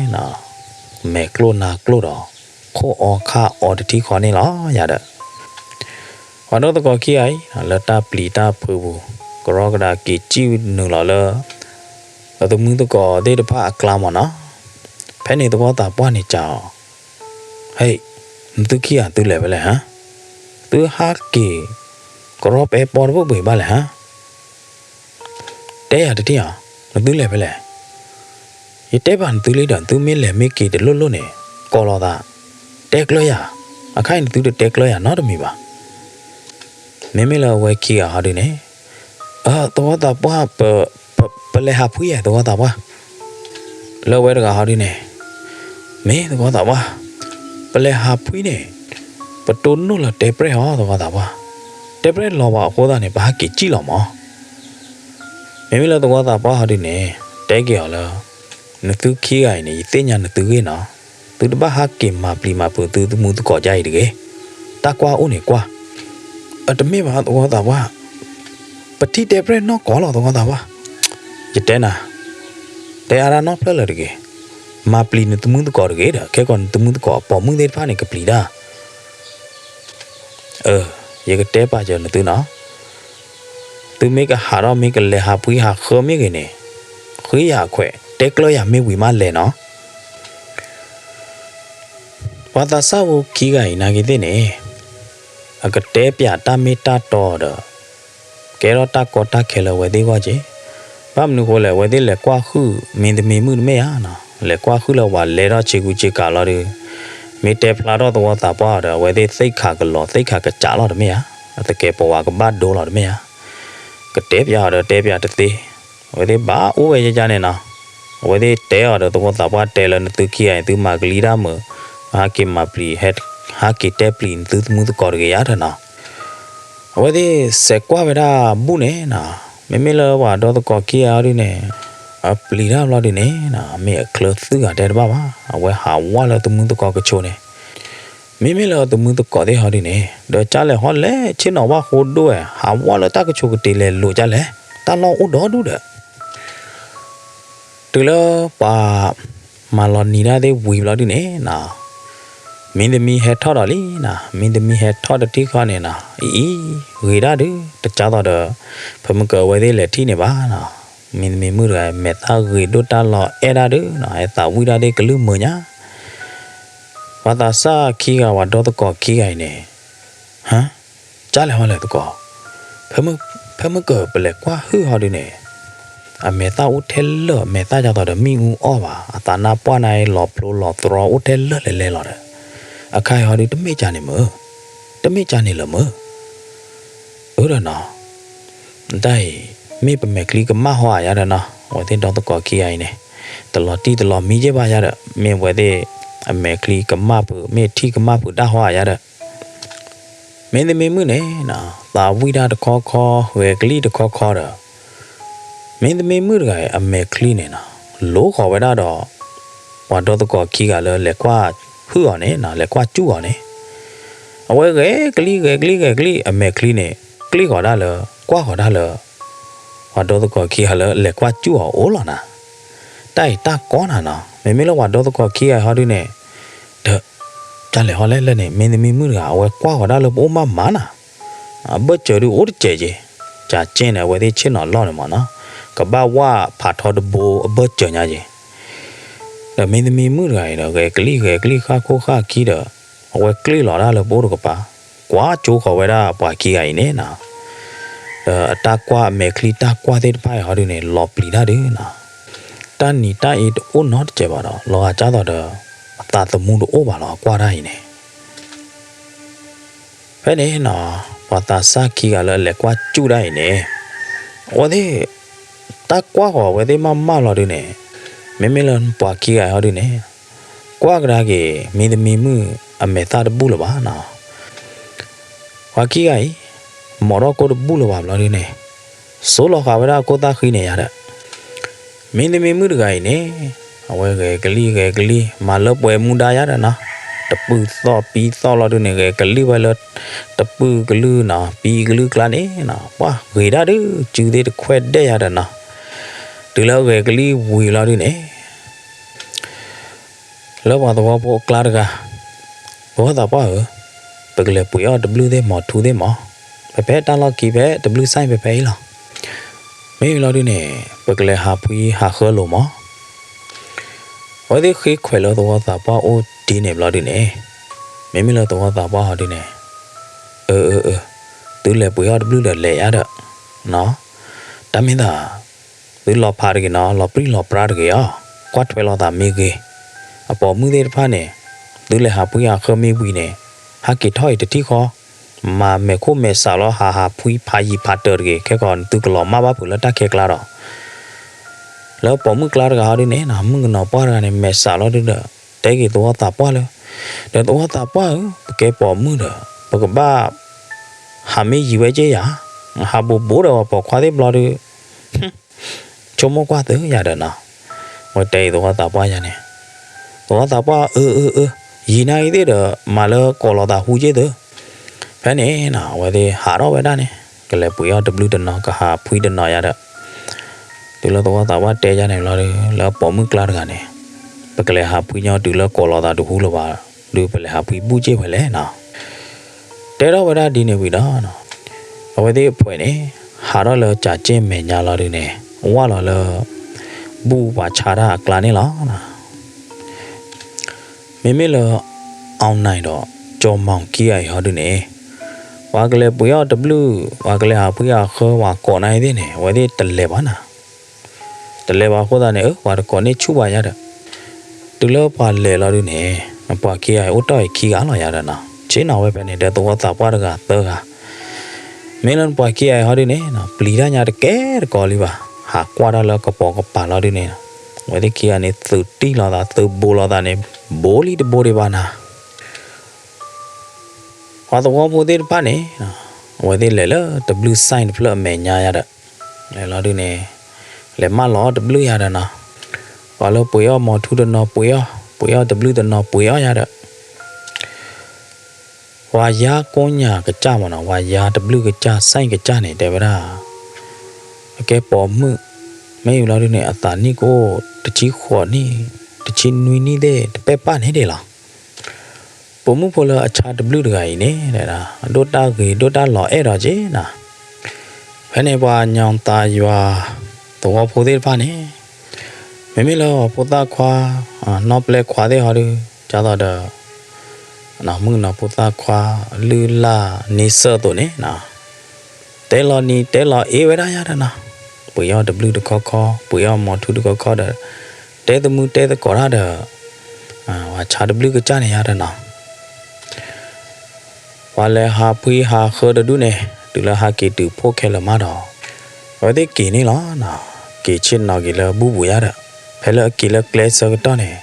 မဲာ်ကျိၣ်နါကျိၣ်ဒီး ခိၣ်အီခါအီတထံၣ်ဃီန့ၣ်လီၤယၤဒီး ပှၤဒီသကိးခံဂၤအံၤ လၢတၢ်ပျံၤတၢ်ဖုးပူၤ ကရီကဒါက့ၤစံၣ်နုာ်လီၤလၢ အသမုသကိးသ့ၣ်တဖၣ်အကျါမးနီၤ. ဖဲန့ၣ်သဝီသးပှၢ်န့ၣ်စံးအီၤ, ဟဲ, နသုခံဂၤသုလဲၤဖဲလဲၣ်ဟါ, သုဟးက့ၤ ကရီပဲပီတဘိဘ့ၣ်ဘၣ်လဲၣ်ဟါ. တဲယၤတထံၣ်ဧါ, နသုလဲၤဖဲလဲၣ်. ယတဲဘၣ်နသုလံဒီး နသုမ့ၢ်လဲၤမ့ၢ်က့ၤတလိၣ်လိၣ်န့ၣ် ကိးလီၤသး, တဲကျၢၤယၤ, အခါအံၤနသုတတဲကျၢၤယၤနီတမံၤဘၣ်. မ့မ့ၢ်လၢအဝဲခံဂၤဟီဒုန့ၣ်, အၢ သဝီသးပှၢ် ပ, ပလဲၤဟးဖှံဧါသဝီသးပှၢ်. လၢအဝဲတဂၤဟီဒုန့ၣ်, မ့ၢ်သဝီသးပှၢ်, ပလဲၤဟးဖှံန့ၣ်, ပတိၢ်နီၣ်လၢတဲပြဲၢ်အီၤသဝီသးပှၢ်, တဲပြဲၢ်လီၤဘၣ်အဃိသတးန့ၣ် ပဟးက့ၤစံၣ်လီၤမး. မ့မ့ၢ်လၢသဝီသးပှၢ်ဟီဒုန့ၣ် တဲက့ၤအီၤလၢ နသုခံဂၤအံၤန့ၣ် ယသ့ၣ်ညါနသုဂ့ၢ်နီၤ, သုတဘၣ်ဟးက့ၤမၤပျံၤမၤဖုးသုသမုသကိးဒ်အံၤတဂ့ၤ. တၢ်ကွၢ်အိၣ်န့ၣ်ကွၢ်. အတမ့ၢ်ဘၣ်သဝီသးပှၢ်, ပထံၣ်တဲပြဲၢ်နီၢ်ကီၢ်လီၤသဝီသးပှၢ်. ယတဲနၤ, တဲအါဒၣ်နီတဖျၢၣ်လၢၤတဂ့ၤ. မၤပျံၤနသမုသကိးတဂ့ၤဒီး ခဲကီးနသမုသကိးအပိာ်မုၣ်သ့ၣ်တဖၣ်န့ၣ် ကပျံၤတၢ် အၢ, ယကတဲပာ်စၢၤနသုနီၤ, သုမ့ၢ်ကဟးထီၣ်မ့ၢ်ကလဲၤဟးဖှံဟးဃၢမ့ၢ်ဂ့ၤန့ၣ်, ဃ့ယၤအခွဲး, တဲကျၢၤယၤမ့ၢ်ဝံၤမးလဲၤနီၤ. ပှၤသးစၢ်ဖိခံဂၤအံၤနာ်က့ၤသ့ၣ်န့ၣ်, အကတဲပၠးတၢ်မ့ၢ်တၢ်တီဒီး ကဲထီၣ်တၢ်ကီတၢ်ခဲလၢအဝဲသ့ၣ်အဂီၢ်က့ၤ. ဘၣ်မနုၤဃိလဲၣ်, အဝဲသ့ၣ်လဲၤကွၢ်ဟုၣ်မ့တမ့ၢ်မုၣ်တမ့ၢ်ဧါ, လဲၤကွၢ်ဟုၣ်လၢပှၤလဲၤထီၣ်ဆ့ကူဆ့ကၤလီၤဒီး, မ့ၢ်တဲဖျါထီၣ်သဝီသးပှၢ်ဒီး အဝဲသ့ၣ်သ့ၣ်ခးကလီၤ သ့ၣ်ခးကစးလီၤတမ့ၢ်ဧါ, အသကဲးပဝးကဘၣ်ဒိလီၤတမ့ၢ်ဧါ. ကတဲပၠးအီၤဒီးတဲပၠးတသ့, အဝဲသ့ၣ်ဘၣ်အိၣ်ဝဲယကန့ၣ်နီၤ. အဝဲသ့ၣ်တဲအီၤဒီးသဝီသးပှၢ်တဲလၢနသုခံဂၤအံၤ သုမၤကလံတၢ်မုာ်, ဟးက့ၤမၤပျံၤ, ဟဲ, ဟးက့ၤတဲပျံၤနသုသမုသကိးတဂ့ၤယၤဒီးနီၤ. အဝဲသ့ၣ်စဲးကွၢ်ဝဲဒၣ်ဘူၣ်န့ၣ်နီၤ, မ့မ့ၢ်လၢပှၤဒီသကိးခံဂၤဟီဒုန့ၣ်, အပျံၤတၢ်ဘျီဒုန့ၣ်နီၤ, မ့ၢ်အချၢသုဂၤတဲတဘၣ်ဘၣ်, အဝဲဟးဝးလၢသမုသကိးကဆိးန့ၣ်. မ့မ့ၢ်လၢသမုသကိးသ့ၣ်ဟီဒုန့ၣ်, ဒီးကၢ်လဲၣ်ဟီလဲၣ်ဆ့ၣ်နီၤဝၣ်ဃိဒိၣ်ဝဲ, ဟးဝးလၢတၢ်ကဆိးကတ့ၤလဲၤလိာ်ကၢ်လဲၣ်, တၢ်လီၢ်အိၣ်ဒီဒူၣ်ဒီး တုၤလၢပှၤမၤလီၤနံၤတၢ်သ့ၣ်ဝံၤဘျီဒုန့ၣ်နီၤ, မင်းသမီးဟဲထီၣ်ဒီးလံနီၤ, မင်းသမီးဟဲထီၣ်တထံၣ်ဃီန့ၣ်နီၤ, အံၤအံၤ, ဂ့ၤဒၣ်ဒု, တကၢ်သိးဒီး ဖဲမုၢ်ကၢၤအဝဲသ့ၣ်လဲၤထံၣ်န့ၣ်ဘၣ်နီၤ, မင်းသမီးမုၣ်တဂၤ မဲာ်သၣ်ဂ့ၤဒိၣ်တၢ်လီၤအဲၣ်ဒၣ်ဒုနီၤ, ဟဲသးဝံၣ်ဒၣ်သ့ၣ်ကလုၢ်မုာ်ညါ ပှၤသးစၢ်ခံဂၤ ပှၤဒီသကိးခံဂၤအံၤန့ၣ်, ဟါ, ကၢ်လဲၣ်ဟီလဲၣ်သကိး, ဖဲမုၢ်ကၢၤပလဲၤကွၢ်ဟုၣ်ဟီဒုန့ၣ်, အမဲာ်သၣ်အိၣ်ထဲလၢာ်, အမဲာ်သၣ်ကၢ်သိးဒီးမ့ၣ်အူအီၣ်ဘၣ်, အသးနါပှၢ်န့ၣ်လီၤဖျိလီၤသရီအိၣ်ထဲလၢာ်လဲၤလဲၤလီၤဒီး, အခါအံၤဟီဒုတမ့ၢ်ကၢ်န့ၣ်မုာ်, တမ့ၢ်ကၢ်န့ၣ်လၢာ်မုာ် အၢဒီးနီၤ, တၢ်အံၤ မ့ၢ်ပမဲာ်ချံကမၣ်ဟီဧါယၤဒီးနီၤ, အဝဲသ့ၣ်ဒီသကိးခံဂၤအံၤန့ၣ်, တလီၤတံၢ်တလီၤမံက့ဘၣ်ယၤဒီး, မ့ၢ်အဝဲသ့ၣ် အမဲာ်ချံကမၣ်ဖုး, မ့ၢ်ထံၣ်ကမၣ်ဖုးတၢ်ဟီဧါယၤဒီး, မ့တမ့ၢ်မုၣ်န့ၣ်နီၤ, သးဝံၣ်တၢ်တခီခီ, ဂဲၤကလံၣ်တခီခီဒီး, မ့တမ့ၢ်မုၣ်တဂၤအံၤ အမဲာ်ချံန့ၣ်နီၤ, လိဃီၤဝဲဒၣ်ဒီး ပှၤဒီသကိးခံဂၤလၢလဲၤကွၢ်ဟုၣ်အီၤန့ၣ်နီၤ, လဲၤကွၢ်စူၣ်အီၤန့ၣ်, အဝဲဂဲၤကလံၣ် ဂဲၤကလံၣ် ဂဲၤကလံၣ်, အမဲာ်ချံန့ၣ် ကျ့ၣ်ဃီၤဒၣ်လၢ, ကွၢ်ဃီၤဒၣ်လၢ ပှၤဒီသကိးခံဂၤလၢလဲၤကွၢ်စူၣ်အီၤအိၣ်လီၤနၤ, တၢ်အံၤတၢ်ကီနၤနီၤ, မ့မ့ၢ်လၢပှၤဒီသကိးခံဂၤဟီဒုန့ၣ်, ဒီး, ကၢ်လဲၣ်ဟီလဲၣ်လဲၣ်န့ၣ် မ့တမ့ၢ်မုၣ်တဂၤ အဝဲကွၢ်ဃီၤဒၣ်လၢပအိၣ်မးမးနၤ အဘၢၣ်စၢၤဒုးအိၣ်တစဲးက့ၤ, ကၢ်က့န့ၣ် အဝဲသ့ၣ်ဆ့ၣ်နီၤလီၢ်န့ၣ်မးနီၤ, ကဘၣ်ဝၣ်ဖးထီတဘိအဘၢၣ်စၢၤညါက့ၤ, ဒီးမ့တမ့ၢ်မုၣ်တဂၤအံၤဒီး ဂဲၤကလံၣ်ဂဲၤကလံၣ်ဃၣ်ခိၣ်ဃၣ်ခံဒီး, အဝဲကျ့ၣ်လီၤဒၣ်လၢပအိၣ်တကပၤ, ကွၢ်ကၠိဃီၤဝဲဒၣ်ပှၤခံဂၤအံၤန့ၣ်နီၤ ဒီးအတၢ်ကွၢ်အမဲာ်ချံတၢ်ကွၢ်သ့ၣ်တဖၣ်အံၤဟီဒုန့ၣ် လီၤပျံၤတၢ်ဒုနီၤ, တၢ်နံၤတၢ်အ့တအိၣ်နီတစဲးဘၣ်ဒီး လီၤဂာ်ကၢ်သိးဒီး အသးသမူတအိၣ်ဘၣ်လီၤ အကွၢ်တၢ်အံၤန့ၣ် ဖဲန့ၣ်နီၤ ပှၤသးစၢ်ခံဂၤလၢအလဲၤကွၢ်စူၣ်တၢ်အံၤန့ၣ် အဝဲသ့ၣ် တၢ်ကွၢ်ဃီၤအဝဲသ့ၣ်မးမးလီၤဒုန့ၣ် မ့မ့ၢ်လၢပှၤခံဂၤအံၤဟီဒုန့ၣ် ကွၢ်ကဒါက့ၤ မင်းသမီးမုၣ်အမဲာ်သၣ်တဘူၣ်လၢၤဘၣ်နီၤ ပှၤခံဂၤအံၤ မီၤထီၣ်ကိၢ်တဘူၣ်လၢၤဘၣ်ဘျီဒုန့ၣ် စိလီၤဃာ်ဝဲဒၣ်အခိၣ်သၣ်ဃံန့ၣ်ယါဒီး မင်းသမီးမုၣ်တဂၤအံၤန့ၣ် အဝဲဂဲၤကလံၣ်ဂဲၤကလံၣ် မၤလၢပှဲၤမူဒါယါဒီးနီၤ, တပုၢ်သီၣ်ပံသီၣ်လီၤဒုန့ၣ် ဂဲၤကလံၣ်ဝဲလၢ တပုၢ်ကလုၢ်နီၤ ပံကလုၢ်ကျါန့ၣ်နီၤ ပှၤဂ့ၤဒၣ်ဒု စုသ့ၣ်တခွဲးဒဲးယါဒီးနီၤ, တုၤလၢဂဲၤကလံၣ်ဝံၤလီၤဒုန့ၣ် လၢပှၤသဝီဖိအကျါတဂၤ, သဝီသးပှၢ်ဧၢ, ပကလဲၤပှ့ၤအီၣ်တဘျုၣ်သ့ၣ်မီၤထူသ့ၣ်မီၤ, ဖဲဖဲတၢ်လီၢ်ခံဖဲတဘျုၣ်စဲၣ်ဖဲဖဲအံၤလီၤ. မ့ၢ်လီၤဒုန့ၣ် ပကလဲၤဟးဖှံဟးဃၢလိာ်မီၤ. အဝဲသ့ၣ်ဃ့ခွဲးလၢသဝီသးပှၢ်အိၣ်ဒ်န့ၣ်ဘျီဒုန့ၣ်, မ့မ့ၢ်လၢသဝီသးပှၢ်ဟီဒုန့ၣ်, အၢ အၢ အၢ, သုလဲၤပှ့ၤအီၣ်တဘျုၣ်ဒီးလဲၤယါဒီး, တၢ်မ့ၢ်သး သုလီၤဖးတဂ့ၤနီၤ, လီၤပြံလီၤပြါတဂ့ၤအီၤ, ကွၢ်ထွဲလိာ်သးမ့ၢ်ဂ့ၤ, အပိာ်မုၣ်သ့ၣ်တဖၣ်န့ၣ်, သုလဲၤဟးဖှံဟးဃၢမ့ၢ်ဝံၤန့ၣ်, ဟးက့ၤထီၣ်အံၤတထံၣ်ဃီ, မၤမဲာ်ခိၣ်မဲာ်ဆးလီၤ ဟးဟးဖှံဖးယံၤဖးတၢၢ်တဂ့ၤ, ခဲကီးသုကလီၤမၢ်ဘၣ်ဖုးလၢတၢ်ခဲကျါဒီး လၢပိာ်မုၣ်ကျါတဂၤဟီဒုန့ၣ်နီၤ, မုၣ်ကနီၤပှၢ်တဂၤန့ၣ် မဲာ်ဆးလီၤဒုဒီး တဲက့ၤသဝီသးပှၢ်လၢ, ဒီးသဝီသးပှၢ်ဧၢ, ပကဲပိာ်မုၣ်ဒီး ပကဘၣ် ဟးမ့ၢ်ယံၤဝဲက့ယၤ, ဟးဘိးဘိးဒီးပှၤပိာ်ခွါသ့ၣ်ဘျီဒု ဆိကမိၣ်ကွၢ်သုယၤဒီးနီၤ, ဝဲတဲအံၤသဝီသးပှၢ်ယၤန့ၣ်, သဝီသးပှၢ် အၢ အၢ အၢ, ယံၤနာ်အံၤသ့ၣ်ဒီး မၤလၢကိးလိာ်သးဟူက့သု, ဖဲန့ၣ်နီၤ အဝဲသ့ၣ်ဟးထီၣ်ဝဲဒၣ်န့ၣ် ကလဲၤပှ့ၤအီၣ်တဘျုၣ်တနီၤ ကဟးဖှံတနီၤယၤဒီး, တုၤလၢသဝီသးပှၢ်တဲယၤန့ၣ်ဘျီဒု လၢပိာ်မုၣ်ကျါတဂၤန့ၣ်, ပကလဲၤဟးဖှံညီတုၤလၢကိးလိာ်သးတဟူလၢၤဘၣ်, ဒုပလဲၤဟးဖှံဘူၣ်က့ၢ်ဖဲလဲၣ်နီၤ တဲထီၣ်ဝဲဒၣ်ဒ်န့ၣ်ဝံၤဒီး, အဝဲသ့ၣ်အဖှဲးန့ၣ်, ဟးထီၣ်လၢကၠးက့ၢ်မဲာ်ညါလီၤဒုန့ၣ်, ဝၢ်လီၤလၢ ဘူၣ်ပှၤဆါတၢ်အကျါန့ၣ်လီၤ. မ့မ့ၢ်လၢ အောင်နိုင် ဒီး ကျော်မောင် ခံဂၤအံၤဟီဒုန့ၣ်, ပှၤကလဲၤပှ့ၤအီၣ်တဘျုၣ်, ပှၤကလဲၤဟးဖှံဟးဃၢ ပှၤကိးနၤအံၤသ့ၣ်န့ၣ် အဝဲသ့ၣ်တလဲၤဘၣ်နီၤ တလဲၤဘၣ်အဃိသတးန့ၣ် အၢ ပှၤတကိးန့ၢ်ဆူၣ်ဘၣ်ယၤဒီး, တုၤလၢပှၤလဲၤလီၤဒုန့ၣ်, ပှၤခံဂၤအံၤအိၣ်တ့ၢ်အံၤခံဂၤလီၤယၤဒီးနီၤ, ဆ့ၣ်နီၤဝဲဖဲန့ၣ် ဒီးသဝီသးပှၢ်တဂၤသၢဂၤ, မ့ၢ်လၢပှၤခံဂၤအံၤဟီဒုန့ၣ်, ပျံၤတၢ်ညါတကဲတကိးလံဘၣ်, ဟးကွၢ်တၢ်လၢကပိာ်ကပၤလီၤဒုန့ၣ်, အဝဲသ့ၣ်ခံဂၤန့ၣ် သုးတံၢ်လိာ်သး သုးဘိလိာ်သးန့ၣ်, ဘိလံတဘိဒံးဘၣ်နၤ ပှၤသဝီဖိသ့ၣ်တဖၣ်န့ၣ်, အဝဲသ့ၣ်လဲၤလၢတဘျုးစဲၣ်တဖျၢၣ်အမဲာ်ညါယၤဒီး, လဲၤလီၤဒုန့ၣ်, လဲၤမၢလီၤတဘျုးယၤဒီးနီၤ, ပှၤလၢပှ့ၤအီၣ်မီၤထူတနီၤပှ့ၤအီၣ်, ပှ့ၤအီၣ်တဘျုးတနီၤပှ့ၤအီၣ်ယၤဒီး, ပှၤယါကိညၣ်ကစၢ်မနီၤ, ပှၤယါတဘျုးကစၢ် စဲၣ်ကစၢ်န့ၣ် တဲဝဲဒၣ်, အကဲပိာ်မုၣ်, မ့ၢ်အံၤလီၤဒုန့ၣ် အသးနံၣ်ကအိၣ် တဆံဃိးနံၣ်, တဆံနွံနံၣ်သ့ၣ် တပဲၢ်ပၢ်န့ၣ်ဒံးလီၤ. ပိာ်မုၣ်ဖိလၢအဆါတဘျုးတဂၤအံၤန့ၣ်, ဒိၣ်တၢ်ဂ့ၤဒိၣ်တၢ်လီၤအဲၣ်ဒီးက့နၤ, ဖဲန့ၣ်ပှၤညီၣ်သးယွၤ သဝီဖိသ့ၣ်တဖၣ်န့ၣ်, မ့မ့ၢ်လၢဖိသၣ်ခွါ, နီၢ်ပျဲၢ်ခွါသ့ၣ်ဟီဒု, ကၢ်သိးဒီး မုၣ်ကနီၤဖိသၣ်ခွါ လုၢ်လၢ်န့ဆၢၣ်အသိးန့ၣ်, တဲလီၤနံၤတဲလီၤအ့ဝဲဒၣ်ယၤဒီးနီၤ, ပှ့ၤအီၣ်တဘျုးတခီခီ, ပှ့ၤအီၣ်မီၤထူတခီခီဒီး, တဲသမုၢ်တဲသကိးတၢ်ဒီး, ပှၤဆါတဘျုးကစၢ်န့ၣ်ယၤဒီးနီၤ ပှၤလဲၤဟးဖှံဟးဃၢတဒူၣ်န့ၣ်, တုၤလၢဟးက့ၤတုၤဖှိၣ်ခဲလၢာ်မးဒီး, အဝဲသ့ၣ်က့ၤန့ၣ်လီၤ. က့ၤဆ့ၣ်နီၤက့ၤလၢဘူၣ်ပူၤယါဒီး, ဖဲလၢအက့ၤလၢကျဲဆၢကတီၢ်န့ၣ်,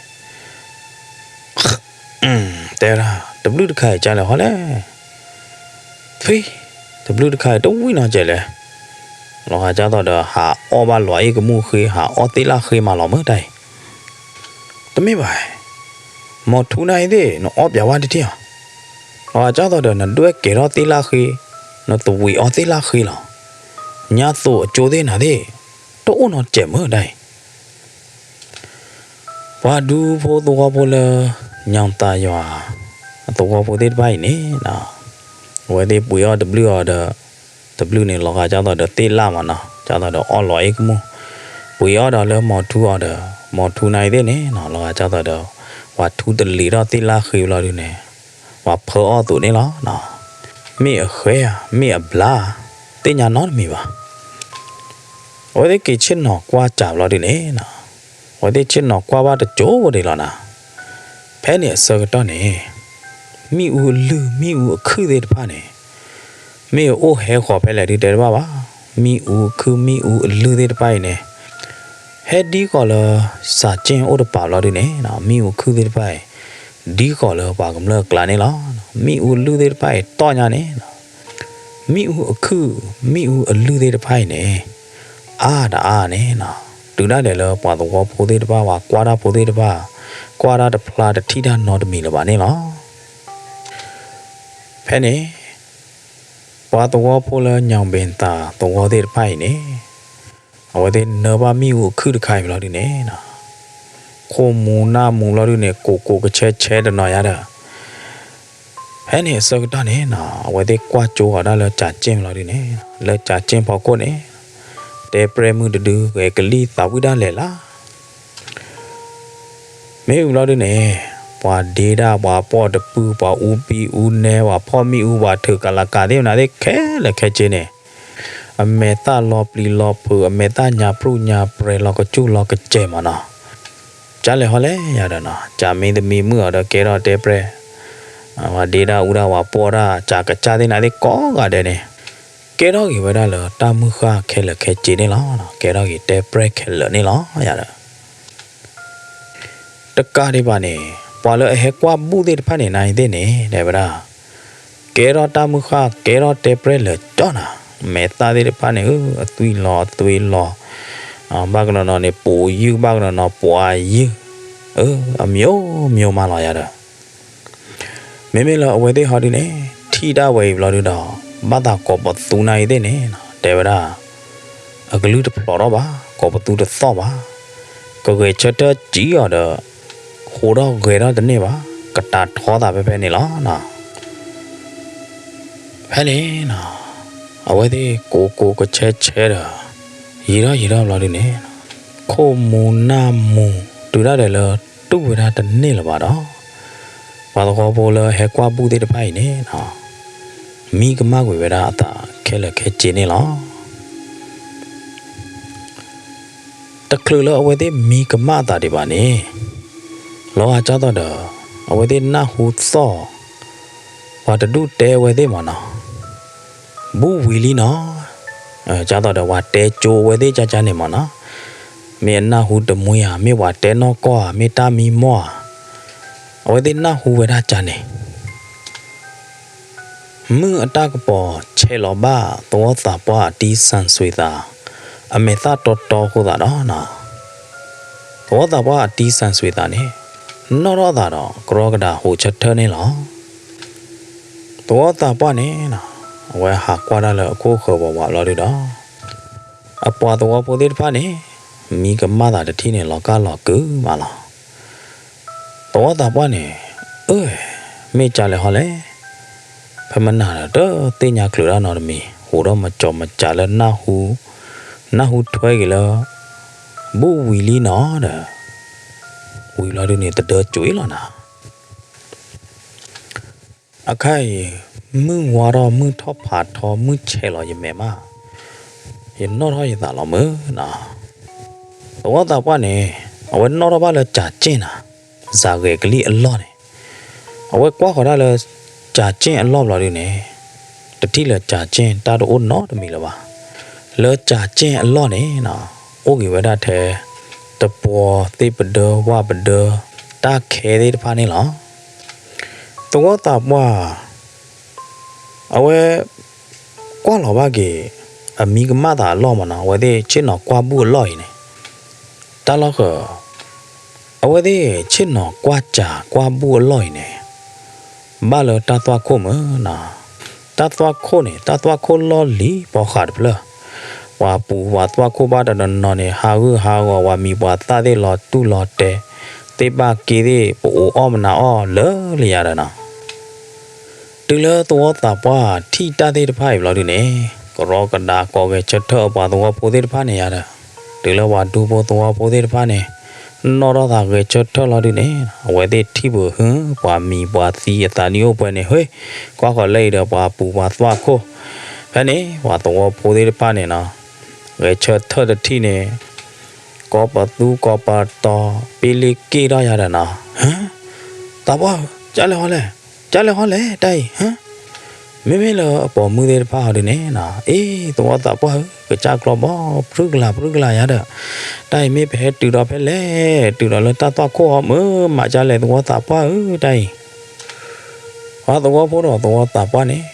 တဲဝဲဒၣ် တဘျုးတခါအံၤကလဲၣ်ဟီလဲၣ်, ဖံ, တဘျုးတခါအံၤတဝံၣ်နီၤကဲလဲၣ်, လီၤဂာ်ကၢ်သိးဒီးဟးအီၣ်ဘၣ်လီၤအ့ၣ်ကမူၣ်ဃ့, ဟးအီၣ်သ့ၣ်လၣ်ဃ့မးလီၤမ့ၢ်တၢ်အံၤ တမ့ၢ်ဘၣ်, မီၤထူနၤအံၤသ့ၣ် နအီၣ်ပျးဝါတထံၣ်အီၤ, လီၤဂာ်ကၢ်သိးဒီးနဒွဲၣ်ကဲၤထီၣ်သ့ၣ်လၣ်ဃ့, နသဝံးအီၣ်သ့ၣ်လၣ်ဃ့လီၤ, ညါသိးအကၠိသ့ၣ်နၤသ့ၣ်, တအိၣ်နီတစဲးမ့ၢ်တၢ်အံၤ ပှၤဒူဖိသဝီဖိလၢ ညီၣ်သးယွၤ အသဝီဖိသ့ၣ်တဖၣ်အံၤန့ၣ်, အဝဲသ့ၣ်ပှ့ၤအီၣ်တဘျုးအီၤဒီး, တဘျုးန့ၣ်လီၤဂာ်ကၢ်သိးဒီးသ့ၣ်လၣ်မးနီၤ, ကၢ်သိးဒီးအီၣ်လီၤအ့ၣ်ကမူၣ်, ပှ့ၤအီၣ်ဒီးလၢမီၤထူအီၤဒီး, မီၤထူနၤအံၤသ့ၣ်န့ၣ်နီၤ လီၤဂာ်ကၢ်သိးဒီး, ပှၤထူတလံၤထီၣ်သ့ၣ်လၣ်ဃ့ဘျီဒုန့ၣ်, ပှၤဖၢအီၣ်သိးန့ၣ်လီၤ. မ့ၢ်အဃဲဧါ, မ့ၢ်အဘျါဧါ သ့ၣ်ညါနီတမံၤဘၣ်. အဝဲသ့ၣ်က့ၤဆ့ၣ်နီၤကွၢ်စၢ်ဘျီဒုန့ၣ်, အဝဲသ့ၣ်ဆ့ၣ်နီၤကွၢ်ဘၣ်တစိၢ်ဖိဒံးလီၤနၤ. ဖဲန့ၣ်အဆၢကတီၢ်န့ၣ်, မ့ၣ်အူအလုၢ်မ့ၣ်အူအခုၣ်သ့ၣ်တဖၣ်န့ၣ်, မ့ၢ်အအိၣ်ဟဲဃီၤဖဲလဲၣ်ဒုတဲတဘၣ်ဘၣ်. မ့ၣ်အူအခုၣ်မ့ၣ်အူအလုၢ်သ့ၣ်တဖၣ်အံၤန့ၣ်, ဟဲဒ်ဃီၤလၢစၢ်က့ၣ်အိၣ်တပၤဘျီဒုန့ၣ်, မ့ၣ်အူအခုၣ်သ့ၣ်တဖၣ်အံၤ, ဒ်ဃီၤလၢပှၤကမျၢၢ်အကျါန့ၣ်လီၤ. မ့ၣ်အူလုၢ်သ့ၣ်တဖၣ်အံၤတီၢ်ညါန့ၣ် မ့ၣ်အူအခုၣ်, မ့ၣ်အူအလုၢ်သ့ၣ်တဖၣ်အံၤန့ၣ်, အါတအါန့ၣ်, တုၤဒၣ်လဲာ်လၢပှၤသဝီဖိသ့ၣ်တဖၣ် ပှၤကွၢ်တၢ်ဖိသ့ၣ်တဖၣ်, ကွၢ်တၢ်တဖျါတထံၣ်တၢ်နီတမံၤလၢၤဘၣ်န့ၣ်လီၤ. ဖဲန့ၣ်, ပှၤသဝီဖိလၢညောင်ပင်သာသဝီသ့ၣ်တဖၣ်အံၤန့ၣ်, အဝဲသ့ၣ်နၢဘၣ်မ့ၣ်အူအခုၣ်တခါအံၤဘျီဒုန့ၣ်, ခိၣ်မူနၢ်မူဘျီဒုန့ၣ် ကိးကိးကဆဲဆဲတနီၤယါဒီး ဖဲန့ၣ်အဆၢကတီၢ်န့ၣ်, အဝဲသ့ၣ်ကွၢ်ကၠိဃီၤဒၣ်လၢစၢ်က့ၣ်ဘျီဒုန့ၣ်, လၢစၢ်က့ၣ်ဖီခိၣ်န့ၣ်, တဲပြဲၢ်မုၢ်တဒုဂဲၤကလံၣ်သးဝံၣ်ဒၣ်လဲာ်လၢ မ့ၢ်ဝံၤဘျီဒုန့ၣ်, ပှၤဒ့ဒၣ်ပှၤပီၣ်တပုၢ် ပှၤအူပံအူနဲ ပှၤဖီၣ်မ့ၣ်အူ ပှၤထုးကလးကးသ့ၣ်မနုၤသ့ၣ်ခဲလၢာ်ခဲဆ့န့ၣ်, အမဲာ်သၣ်လီၤပျံၤလီၤဖုး အမဲာ်သၣ်ညါဖြူၣ်ညါပြဲၤလီၤကစူၣ်လီၤကစဲၤမးနီၤ. ကလဲၤဟီလဲၣ်ယၤဒီးနီၤ, စၢ်မ့ၢ်သမံမုၣ်အီၤဒီးကဲထီၣ်တဲပြဲၢ်, ပှၤဒ့ဒၣ်အူဒၣ်ပှၤပီၣ်ဒၣ် စၢ်ကစၢ်သ့ၣ်နၤသ့ၣ်ကိးဂၤဒဲးန့ၣ်, ကဲထီၣ်က့ၤဝဲဒၣ်လၢတၢ်မုၢ်ဃၢ်ခဲလၢာ်ခဲဆ့န့ၣ်လီၤ. ကဲထီၣ်က့ၤတဲပြဲၢ်ခဲလၢာ်န့ၣ်လီၤယၤဒီး တကးဒံးဘၣ်န့ၣ်, ပှၤလၢအဟဲကွၢ်ဘူၣ်သ့ၣ်တဖၣ်န့ၣ် နၤအံၤသ့ၣ်န့ၣ် တဲဝဲဒၣ်, ကဲထီၣ်တၢ်မုၢ်ဃၢ် ကဲထီၣ်တဲပြဲၢ်လၢာ်ကၠီနၤ, မဲာ်သၣ်သ့ၣ်တဖၣ်န့ၣ် အသွံၣ်လီၤအသွံၣ်လီၤ, ဘၣ်ကနီၤနီၤန့ၣ် ပိာ်ယုၢ် ဘၣ်ကနီၤနီၤပိာ်အယုၢ်, အမျိုးမျိုးမးလီၤယၤဒီး မ့မ့ၢ်လၢအဝဲသ့ၣ်ဟီဒုန့ၣ်, ထံၣ်ဒၣ်ဝဲအံၤဘျီဒုဒီး, ဘၣ်သးကိးပသူနၤအံၤသ့ၣ်န့ၣ်, တဲဝဲဒၣ်, အကလုၢ်တဖျိးထီၣ်ဘၣ်, ကိးပသူတသီၣ်ဘၣ်, ကဂဲၤဆၢထၢၣ်စံးအီၤဒီး, ဟူးထီၣ်ဂဲၤထီၣ်တန့ၢ်ဘၣ်, ကတၢ်ထီသးဖဲဖဲန့ၣ်လီၤ. ဖဲန့ၣ်, အဝဲသ့ၣ်ကိးကိးကဆဲဆဲဒီး, ယံာ်ထီၣ်ယံာ်ထီၣ်ဘျီဒုန့ၣ်, ခိၣ်မူၤနၢ်မူၤ တုၤဒၣ်လဲာ်လၢတူၢ်ဝဲဒၣ်တန့ၢ်လၢၤဘၣ်ဒီး, ပှၤသဝီဖိလၢဟဲကွၢ်ဘူၣ်သ့ၣ်တဖၣ်အံၤန့ၣ်, မံကမၣ်ကွံာ်ဝဲဒၣ်အသးခဲလၢာ်ခဲဆ့န့ၣ်လီၤ. တချုးလၢအဝဲသ့ၣ်မံကမၣ်အသးဒံးဘၣ်န့ၣ်, လီၤဂာ်ကၢ်သိးဒီး, အဝဲသ့ၣ်နၢ်ဟူသီၣ်, ပှၤတဒူၣ်တဲအဝဲသ့ၣ်မးနီၤ, ဘူၣ်ဝံၤလံနီၤ, ကၢ်သိးဒီးပှၤတဲကၠိအဝဲသ့ၣ်ကၢ်ကၢ်န့ၣ်မးနီၤ, မ့ၢ်အနၢ်ဟူတမှံဧါ မ့ၢ်ပှၤတဲနီၢ်ကီၢ်ဧါ မ့ၢ်တၢ်မံမီၢ်ဧါ, အဝဲသ့ၣ်နၢ်ဟူဝဲဒၣ်ကၢ်န့ၣ် မုၢ်အတၢ်ကပီၤဆဲးလီၤဘၣ်သဝီသးပှၢ်အတံၢ်စၣ်စွံသး, အမဲာ်သၣ်တီတီအဃိသးဒီး, သဝီသးပှၢ်အတံၢ်စၣ်စွံသးန့ၣ်, နီၣ်ထီၣ်သးဒီး ကရီကဒါဟူးဆၢထၢၣ်န့ၣ်လီၤ. သဝီသးပှၢ်န့ၣ်, အဝဲဟးကွၢ်တၢ်လၢအခိၣ်ဃၢၤဝးဝးဘျီဒုဒီး, အပှၤသဝီဖိသ့ၣ်တဖၣ်န့ၣ်, မံကမၣ်သးတထံၣ်န့ၣ် လီၤကၢ်လီၤကုၤမးလီၤ. သဝီသးပှၢ်န့ၣ်, အၢ, မ့ၢ်ကၢ်လဲၣ်ဟီလဲၣ်, ဖဲမနၤဒီးတသ့ၣ်ညါချုးတၢ်နီတမံၤ, ဟူးထီၣ်မကၠီၤမကၠးလၢ နၢ်ဟူထွဲက့ၤလၢ ဘူၣ်ဝံၤလံနီၤဒီး, ဝံၤလီၤဒုန့ၣ် သဒၢကွံာ်လီၤနၤ. အခါအံၤ, မုၢ်ဝါထီၣ် မုၢ်ထီၣ်ဖးထီ မုၢ်ဆဲးလီၤယမဲာ်မး, ယနီၣ်ထီၣ်ယသးလီၤမုၢ်နီၤ. သဝီသးပှၢ်န့ၣ်, အဝဲနီၣ်ထီၣ်ဘၣ်လၢစၢ်က့ၣ်နၤ, စၢ်ဂဲၤကလံၣ်အလီၢ်န့ၣ်, အဝဲကွၢ်ဃီၤဒၣ်လၢ စၢ်က့ၣ်အလီၢ်ဘျီဒုန့ၣ်, တထံၣ်လၢစၢ်က့ၣ်တၢ်တအိၣ်နီတမံၤလၢၤဘၣ်. လၢစၢ်က့ၣ်အလီၢ်န့ၣ်, အိၣ်က့ၤဝဲဒၣ်ထဲ တပှီၤသ့ၣ်ပဒၢဝၣ်ပဒၢ တၢ်ခဲသ့ၣ်တဖၣ်န့ၣ်လီၤ. သဝီသးပှၢ် အဝဲ ကွၢ်လီၤဘၣ်က့ၤ အမံကမၣ်သးအလီၢ်မးနီၤ, အဝဲသ့ၣ်ဆ့ၣ်နီၤကွၢ်ဘူၣ်အလီၢ်အံၤန့ၣ်, တၢ်လီၢ်ဃၢၤ, အဝဲသ့ၣ်ဆ့ၣ်နီၤကွၢ်စၢ်ကွၢ်ဘူၣ်အလီၢ်အံၤန့ၣ်, ဘၣ်လၢတၢ်သွၣ်ခိၣ်မုၢ်နီၤ. တၢ်သွၣ်ခိၣ်န့ၣ် တၢ်သွၣ်ခိၣ်လီၢ်လံၤပီဃးတဖျၢၣ်, ပှၤပူၤပှၤသွၣ်ခိၣ်ဘၣ်တနီၤနီၤန့ၣ် ဟးဂုာ်ဟးဂီၤ ပှၤမံၤပှၤသၣ်သ့ၣ်လီၤတူၢ်လီၤတဲာ်, သ့ၣ်ဘၣ်က့သ့ၣ်ပအိၣ်အီၣ်မနုၤအီၣ်လၢလံယၤဒီးနီၤ. တုၤလၢသဝီသးပှၢ်ထံၣ်တၢ်သ့ၣ်တဖၣ်အံၤဘျီဒုန့ၣ်, ကရီကဒါကိးဂဲၤဆၢထၢၣ်အပှၤသဝီဖိသ့ၣ်တဖၣ်န့ၣ်ယၤဒီး, တုၤလၢပှၤဒူဖိသဝီဖိသ့ၣ်တဖၣ်န့ၣ်, နီၣ်ထီၣ်သးဂဲၤဆၢထၢၣ်လီၤဒုန့ၣ်, အဝဲသ့ၣ်ထံၣ်ပူၤဟု ပှၤမံၤပှၤသံအသးနံၣ်အိၣ်ပှဲၤန့ၣ်, ဟ့, ကွၢ်ဃီၤလၢအံၤဒီးပှၤပူၤပှၤသွၣ်ခိၣ် ဖဲန့ၣ် ပှၤသဝီဖိသ့ၣ်တဖၣ်န့ၣ်နီၤ, ဂဲၤဆၢထၢၣ်တထံၣ်န့ၣ် ကိးပသူကိးပတီၤ ပ့လ့က့ၢ်ထီၣ်ယၤဒီးနီၤ, ဟၢ, သးပှၢ်ဧၢ, ကၢ်လဲၤဟီလဲၣ်, ကၢ်လဲၤဟီလဲၣ် တၢ်အံၤ, ဟၢ, မ့မ့ၢ်လၢအပိာ်မုၣ်သ့ၣ်တဖၣ်ဟီဒုန့ၣ်နီၤ, အ့ သဝီသးပှၢ်ဧၢ, ကစၢ်ကျီဘီ ပြုၢ်ကလာ်ပြုၢ်ကလာ်ယၤဒီး, တၢ်အံၤမ့ၢ်ပဟဲတုၤဒီးဖဲလဲၣ်, တုၤဒီးလၢတၢ်သွၣ်ခိၣ်ဟီမုၢ် မၤကၢ်လဲၣ်သဝီသးပှၢ်ဧၢ တၢ်အံၤ ပှၤသဝီဖိဒီးသဝီသးပှၢ်န့ၣ်,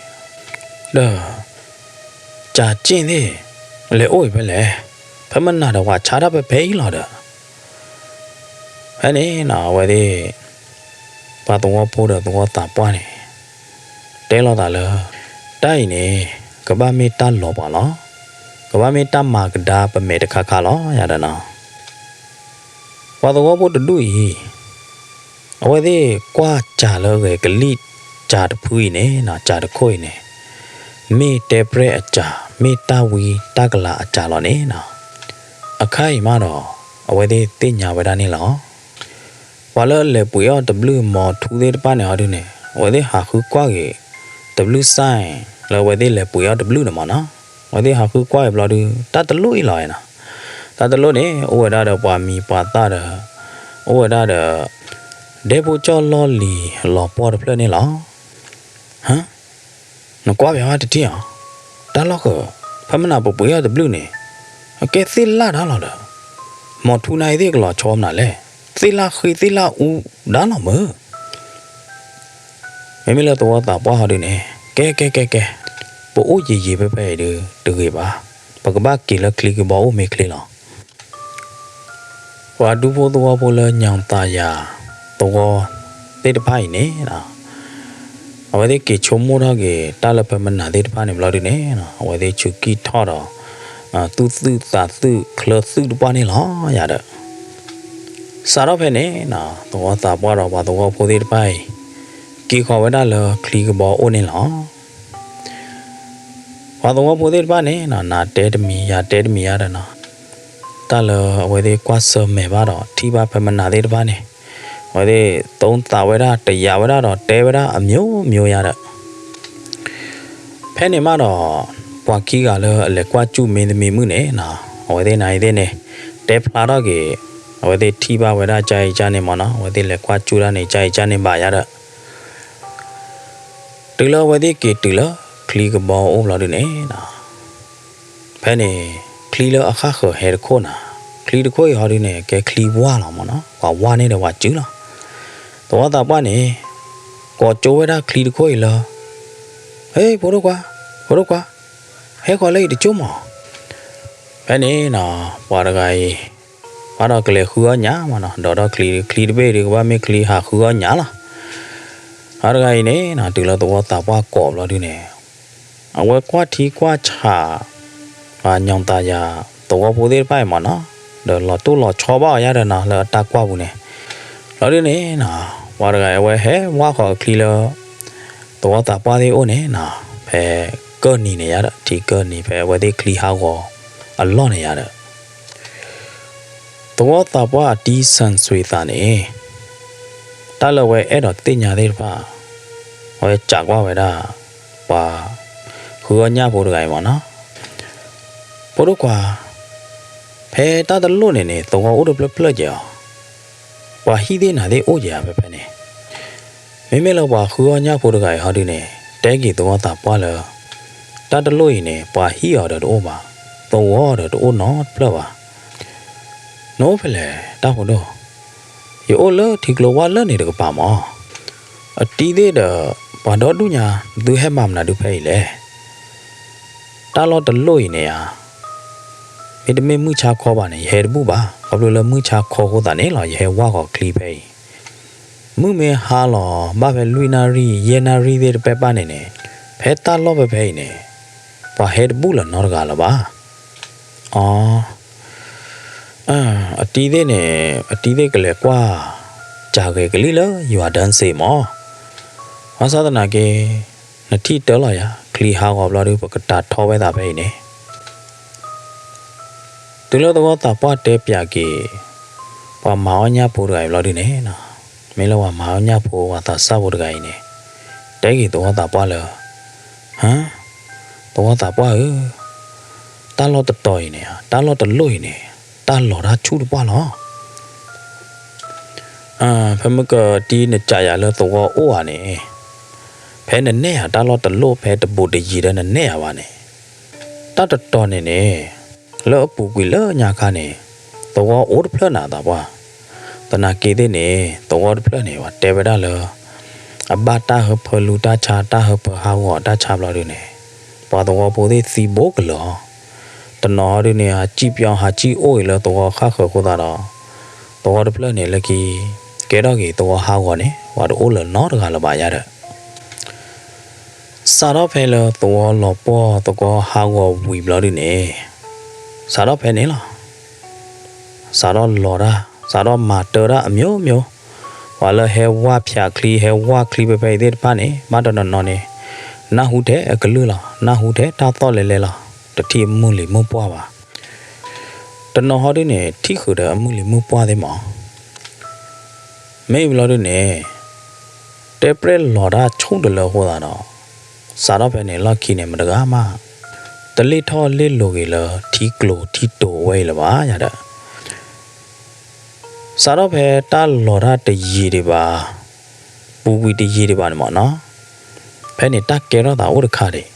ဒီး ကၢ်က့ၣ်သ့ၣ် လဲၤအိၣ်အံၤဖဲလဲၣ်, ဖဲမနၤဒီးပှၤဆါတၢ်ဖဲဖဲအံၤလီၤဒီး, ဖဲန့ၣ်နီၤ အဝဲသ့ၣ် ပှၤသဝီဖိဒီးသဝီသးပှၢ်န့ၣ် တဲလိာ်သးလၢ တၢ်အံၤန့ၣ် ကဘၣ်မ့ၢ်တၢ်လီၤပှၤလီၤ, ကဘၣ်မ့ၢ်တၢ်မၤကဒါပမဲာ်တခါခါလီၤ ယၤဒီးနီၤ ပှၤသဝီဖိတဒူၣ်အံၤ အဝဲသ့ၣ်ကွၢ်စၢ်လၢအဂဲၤကလံၣ်စၢ်တဖုအံၤန့ၣ်နီၤ, စၢ်တခိၣ်အံၤန့ၣ် မ့ၢ်တဲပြဲၢ်အစၢ်, မ့ၢ်တၢ်ဝံတၢ်ကလၤအစၢ်လီၤန့ၣ်နီၤ, အခါအံၤမးဒီး အဝဲသ့ၣ်သ့ၣ်ညါဝဲဒၣ်န့ၣ်လီၤ. ပှၤလၢလဲၤပှ့ၤအီၣ်တဘျုးမီၤထူသ့ၣ်တဖၣ်န့ၣ်ဟီဒုန့ၣ် အဝဲသ့ၣ်ဟးဃုကွၢ်က့ၤ တဘျုးစၢ် လၢအဝဲသ့ၣ်လဲၤပှ့ၤအီၣ်တဘျုးန့ၣ်မးနီၤ, အဝဲသ့ၣ်ဟးဃုကွၢ်က့ၤဘျီဒု တၢ်တလိၣ်အံၤလီၤနီၤ, တၢ်တလိၣ်န့ၣ် အိၣ်ဝဲဒၣ်ဒီးပှၤမံၤပှၤသၣ်ဒီး အိၣ်ဝဲဒၣ်ဒီး ဒဲဖိကၠီၣ်လီၢ်လံၤလီၤပှီၢ်တဖျၢၣ်န့ၣ်လီၤ. ဟၢ, နကွၢ်ဘၣ်ဝဲတထံၣ်ဧါ, တၢ်လီၢ်ဃၢၤ ဖဲမနၤပပှ့ၤအီၣ်တဘျုးန့ၣ် အကဲသ့ၣ်လၣ်ဒါလီၤဒီး မီၤထူနၤအံၤသ့ၣ်ကလီၤဆီမနုၤလဲၣ်, သ့ၣ်လၣ်ဃ့သ့ၣ်လၣ်အူဒါလီၤမုၢ်. မ့မ့ၢ်လၢသဝီသးပှၢ်ဟီဒုန့ၣ် ကဲကဲကဲကဲ, ပအိၣ်ယံာ်ယံာ်ဖဲဖဲအံၤဒုတဂ့ၤဘၣ်, ပကဘၣ်က့ၤလၢချံကဘီအိၣ်မ့ၢ်ချ့လီၤ. ပှၤဒူဖိသဝီဖိလၢညီၣ်သးယၤသဝီသ့ၣ်တဖၣ်အံၤန့ၣ် အဝဲသ့ၣ်က့ၤဆိကမိၣ်ထီၣ်က့ၤ တၢ်လၢဖဲမနၤသ့ၣ်တဖၣ်န့ၣ်ဘျီဒုန့ၣ် အဝဲသ့ၣ်ဆူးကံၢ်ထီၣ်ဒီး သူၣ်သုၣ်သးသုၣ်ချၢသုၣ်တပှၢ်န့ၣ်လီၤယၤဒီး စးထီၣ်ဖဲန့ၣ် သဝီသးပှၢ်ဒီးပှၤသဝီဖိသ့ၣ်တဖၣ်အံၤ က့ၤဃီၤဝဲဒၣ်လၢချံကဘီအိၣ်န့ၣ်လီၤ. ပှၤသဝီဖိသ့ၣ်တဖၣ်န့ၣ် နၤတဲတမံၤ ယၤတဲတမံၤယၤဒီးနီၤ, တၢ်လၢအဝဲသ့ၣ်ကွၢ်ဆၢၣ်မဲာ်ဘၣ်ဒီး ထံၣ်ဘၣ်ဖဲမနၤသ့ၣ်တဖၣ်န့ၣ် အဝဲသ့ၣ် သုံးသပ် ဝဲဒၣ် တယာ်ဝဲဒၣ်ဒီး တဲဝဲဒၣ်အမျိုးမျိုးယၤဒီး ဖဲန့ၣ်မးဒီး ပှၤခံဂၤလၢအလဲၤကွၢ်စူၣ်မ့တမံၤမုၣ်န့ၣ်နီၤ အဝဲသ့ၣ်နၤအံၤသ့ၣ်န့ၣ် တဲဖျါထီၣ်က့ၤ အဝဲသ့ၣ်ထံၣ်ဘၣ်ဝဲဒၣ်ကၢ်အံၤကၢ်န့ၣ်မးနီၤ အဝဲသ့ၣ်လဲၤကွၢ်စူၣ်တၢ်န့ၣ် ကၢ်အံၤကၢ်န့ၣ်ဘၣ်ယၤဒီး တုၤလၢအဝဲသ့ၣ်က့ၤတုၤလၢ ချံကဘီအိၣ်ဘျီဒုန့ၣ်နီၤ ဖဲန့ၣ် ချံလၢအဃၣ်ဃၢၤဟဲတခိၣ်နီၤ ချံတခိၣ်အံၤဟီဒုန့ၣ် ကဲချံဝၢ်လီၤမးနီၤ ပှၤဝၢ်န့ၢ်ဒီးပှၤစုလီၤ. သဝီသးပှၢ်န့ၣ် ကိးကၠိဝဲဒၣ်ချံတခိၣ်အံၤလၢ ဟ့ ဖိဒိၣ်ခွါ, ဖိဒိၣ်ခွါ, ဟဲဃီၤလၢအံၤတကၠိမး. ဖဲန့ၣ်နီၤ ပှၤတဂၤအံၤ ဘၣ်ဒီးကလဲၤဃုအီၣ်ညၣ်မးနီၤ ဒီးထီၣ်ချံ ချံတဘ့ၣ်ဒုးကဘၣ်မ့ၢ်ချံဟးဃုအီၣ်ညၣ်လီၤ. ပှၤတဂၤအံၤန့ၣ်နီၤ တုၤလၢသဝီသးပှၢ်ကိးဘျီဒုန့ၣ် အဝဲကွၢ်ထံကွၢ်ဆး ပှၤညီၣ်သးယၤ သဝီဖိသ့ၣ်တဖၣ်အံၤမးနီၤ ဒီးလီၤတိၢ်လီၤဆီဘၣ်အီၤယၤဒီးနီၤ လၢအတၢ်ကွၢ်ပူၤန့ၣ် လီၤဒုန့ၣ်နီၤ ပှၤတဂၤအံၤအဝဲဟဲဝၢ်ဃီၤအချံလၢ သဝီသးပှၢ်သ့ၣ်အိၣ်န့ၣ်နီၤ ဖဲကၢၢ်နံၤန့ၣ်ယၤဒီး ထံကၢၢ်နံၤ ဖဲအဝဲသ့ၣ်ချံဟးဂီၤအလီၢ်န့ၣ်ယၤဒီး သဝီသးပှၢ်အတံၢ်စၣ်စွ့ၤသးန့ၣ် တၢ်လၢအဝဲအဲၣ်ဒိးသ့ၣ်ညါသ့ၣ်တဖၣ် အဝဲစံးကွၢ်ဝဲဒၣ် ပှၤဃုအီၣ်ညၣ်ဖိတဂၤအံၤမးနီၤ ဖိဒိၣ်ခွါ, ဖဲတၢ်တလိၣ်န့ၣ်န့ၣ် သဝီအိၣ်တဖျၢၣ်ဖျၢၣ်ကဲဧါ. ပှၤဟံၣ်သ့ၣ်နၤသ့ၣ်အိၣ်ကဲဧါ ဖဲဖဲန့ၣ်. မ့မ့ၢ်လၢပှၤဃုအီၣ်ညၣ်ဖိတဂၤအံၤဟီဒုန့ၣ် တဲက့ၤသဝီသးပှၢ်လၢ တၢ်တလိၣ်အံၤန့ၣ် ပှၤဟံၣ်အီၤဒီးတအိၣ်ဘၣ်, သဝီအီၤဒီးတအိၣ်နီတဖျၢၣ်ဘၣ်. နအိၣ်ဖဲလဲၣ် တၢ်ဖိဒိၣ်. ယအိၣ်လၢထံကျိဝၢ်လၢန့ၣ်တကပၤမး. အတံၤသ့ၣ်ဒီး ပှၤဒီဒူၣ်ညါ သုဟဲမၤမနုၤဒုးဖဲအံၤလဲၣ်. တၢ်လီၢ်တလိၣ်အံၤန့ၣ်ဧါ, မ့တမ့ၢ်မုၢ်ဆါခီဘၣ်န့ၣ် ယဟဲတဘူၣ်ဘၣ်. ခီဖျိလၢမုၢ်ဆါခီအဃိသတးန့ၣ်လီၤ ယဟဲဝၢ်ဃီၤချံဖဲအံၤ. မုၢ်မ့ၢ်ဟါလီၤ ဘၣ်ဖဲလွံၢ်နၣ်ရံၣ် ယဲၢ်နၣ်ရံၣ်သ့ၣ်တဖၣ်န့ၣ်န့ၣ် ဖဲတၢ်လီၢ်ဖဲဖဲအံၤန့ၣ် ပှၤဟဲတဘူၣ်လၢၤနီတဂၤလၢၤဘၣ်. အီ အတံၤသ့ၣ်န့ၣ် အတံၤသ့ၣ်ကလဲၤကွၢ် ကၢ်ဂဲၤကလံၣ်လၢယွၤဒၢစ့မး. ဘၣ်ဆၣ်သနာ်က့ နထံၣ်တၢ်လီၤယၤ ချံဟးဂီၤဘျီဒုး ပကတၤထီဝဲသးဖဲအံၤန့ၣ်. တုၤလၢသဝီသးပှၢ်တဲပၠးက့ၤ ပှၤမၤအီၣ်ညၣ်ဖိတဂၤအံၤဘျီဒုးန့ၣ်, မ့ၢ်လၢပှၤမၤအီၣ်ညၣ်ဖိ ပှၤသးစၢ်ဖိတဂၤအံၤန့ၣ် တဲက့ၤသဝီသးပှၢ်လၢ ဟၢ သဝီသးပှၢ်ဧၢ, တၢ်လီၢ်တတီၤအံၤန့ၣ်, တၢ်လီၢ်တလိၣ်အံၤန့ၣ်, တၢ်လီၤတၢ်ဆူၣ်တပှၢ်လီၤ. ဖဲမုၢ်ကတံၤနစးယၤလၢသဝီအိၣ်ဧါန့ၣ်, ဖဲနနဲၣ်ဧါ တၢ်လီၢ်တလိၣ်ဖဲတဘူးတယံၤဒီးနနဲၣ်ဧါဘၣ်န့ၣ်, တၢ်တတီၤန့ၣ်န့ၣ်, လၢအပူၤကွံာ်လၢညါခါန့ၣ်, သဝီအိၣ်တဖျၢၣ်နၤသးပှၢ်, သနာ်က့သ့ၣ်န့ၣ် သဝီတဖျၢၣ်န့ၣ် ပှၤတဲဝဲဒၣ်လၢ အဘၣ်တၢ်ဟၢဖၢလူတၢ်ဆါ တၢ်ဟၢဖၢဟးဂီၤတၢ်ဆါဘျီဒုန့ၣ်, ပှၤသဝီဖိသ့ၣ်သံဘိကလၢာ်အီၤ, တနီၤဟီဒုန့ၣ် ဟးစံၣ်ပျီဟးစံၣ်အိၣ်အံၤလၢသဝီဃၣ်ဃၢၤအဃိသတးဒီး, သဝီတဖျၢၣ်န့ၣ်လၢခံ ကဲထီၣ်က့ၤသဝီဟးဂီၤန့ၣ် ပှၤတအိၣ်လၢၤနီတဂၤလၢၤဘၣ်ယါဒီး စးထီၣ်ဖဲလၢသဝီလီၤပှီၢ်သဝီဟးဂီၤဝံၤဘျီဒုန့ၣ်, စးထီၣ်ဖဲန့ၣ်လီၤ. စးထီၣ်လီၤတၢ်, စးထီၣ်မၤတၢ်တၢ်အမျိုးမျိုး, ပှၤလၢဟဲဝၢ်ဖၠးချံ ဟဲဝၢ်ချံဖဲဖဲအံၤသ့ၣ်တဖၣ်န့ၣ် ဘၣ်တနီၤနီၤန့ၣ်, နၢ်ဟူထဲအကလုၢ်လီၤ, နၢ်ဟူထဲတၢ်သီၣ်လဲၤလဲၤလီၤ, တထံၣ်အမုၢ်လံၤမုၢ်ပှၢ်ဘၣ်. တနီၤဟီဒုန့ၣ် ထံၣ်ဃုာ်ဒီးအမုၢ်လံၤမုၢ်ပှၢ်သ့ၣ်မး မ့ၢ်ဘျီဒုန့ၣ်, တဲပြဲၢ်လီၤတၢ်ဆူၣ်တလၢအဃိသတးဒီး, စးထီၣ်ဖဲန့ၣ်လီၢ်ခံန့ၣ် မတဂၤမး တလ့ၣ်ထီၣ်လ့ၣ်လိၤက့ၤလၢထံကျိၤထံတိၤဝဲအံၤလၢၤဘၣ်ယါဒီး, စးထီၣ်ဖဲတၢ်လီၤတၢ်တယံာ်ဒံးဘၣ်, ပူၤကွံာ်တယံာ်ဒံးဘၣ်န့ၣ်မးနီၤ, ဖဲန့ၣ်တၢ်ကဲထီၣ်သးအိၣ်တခါဒံး,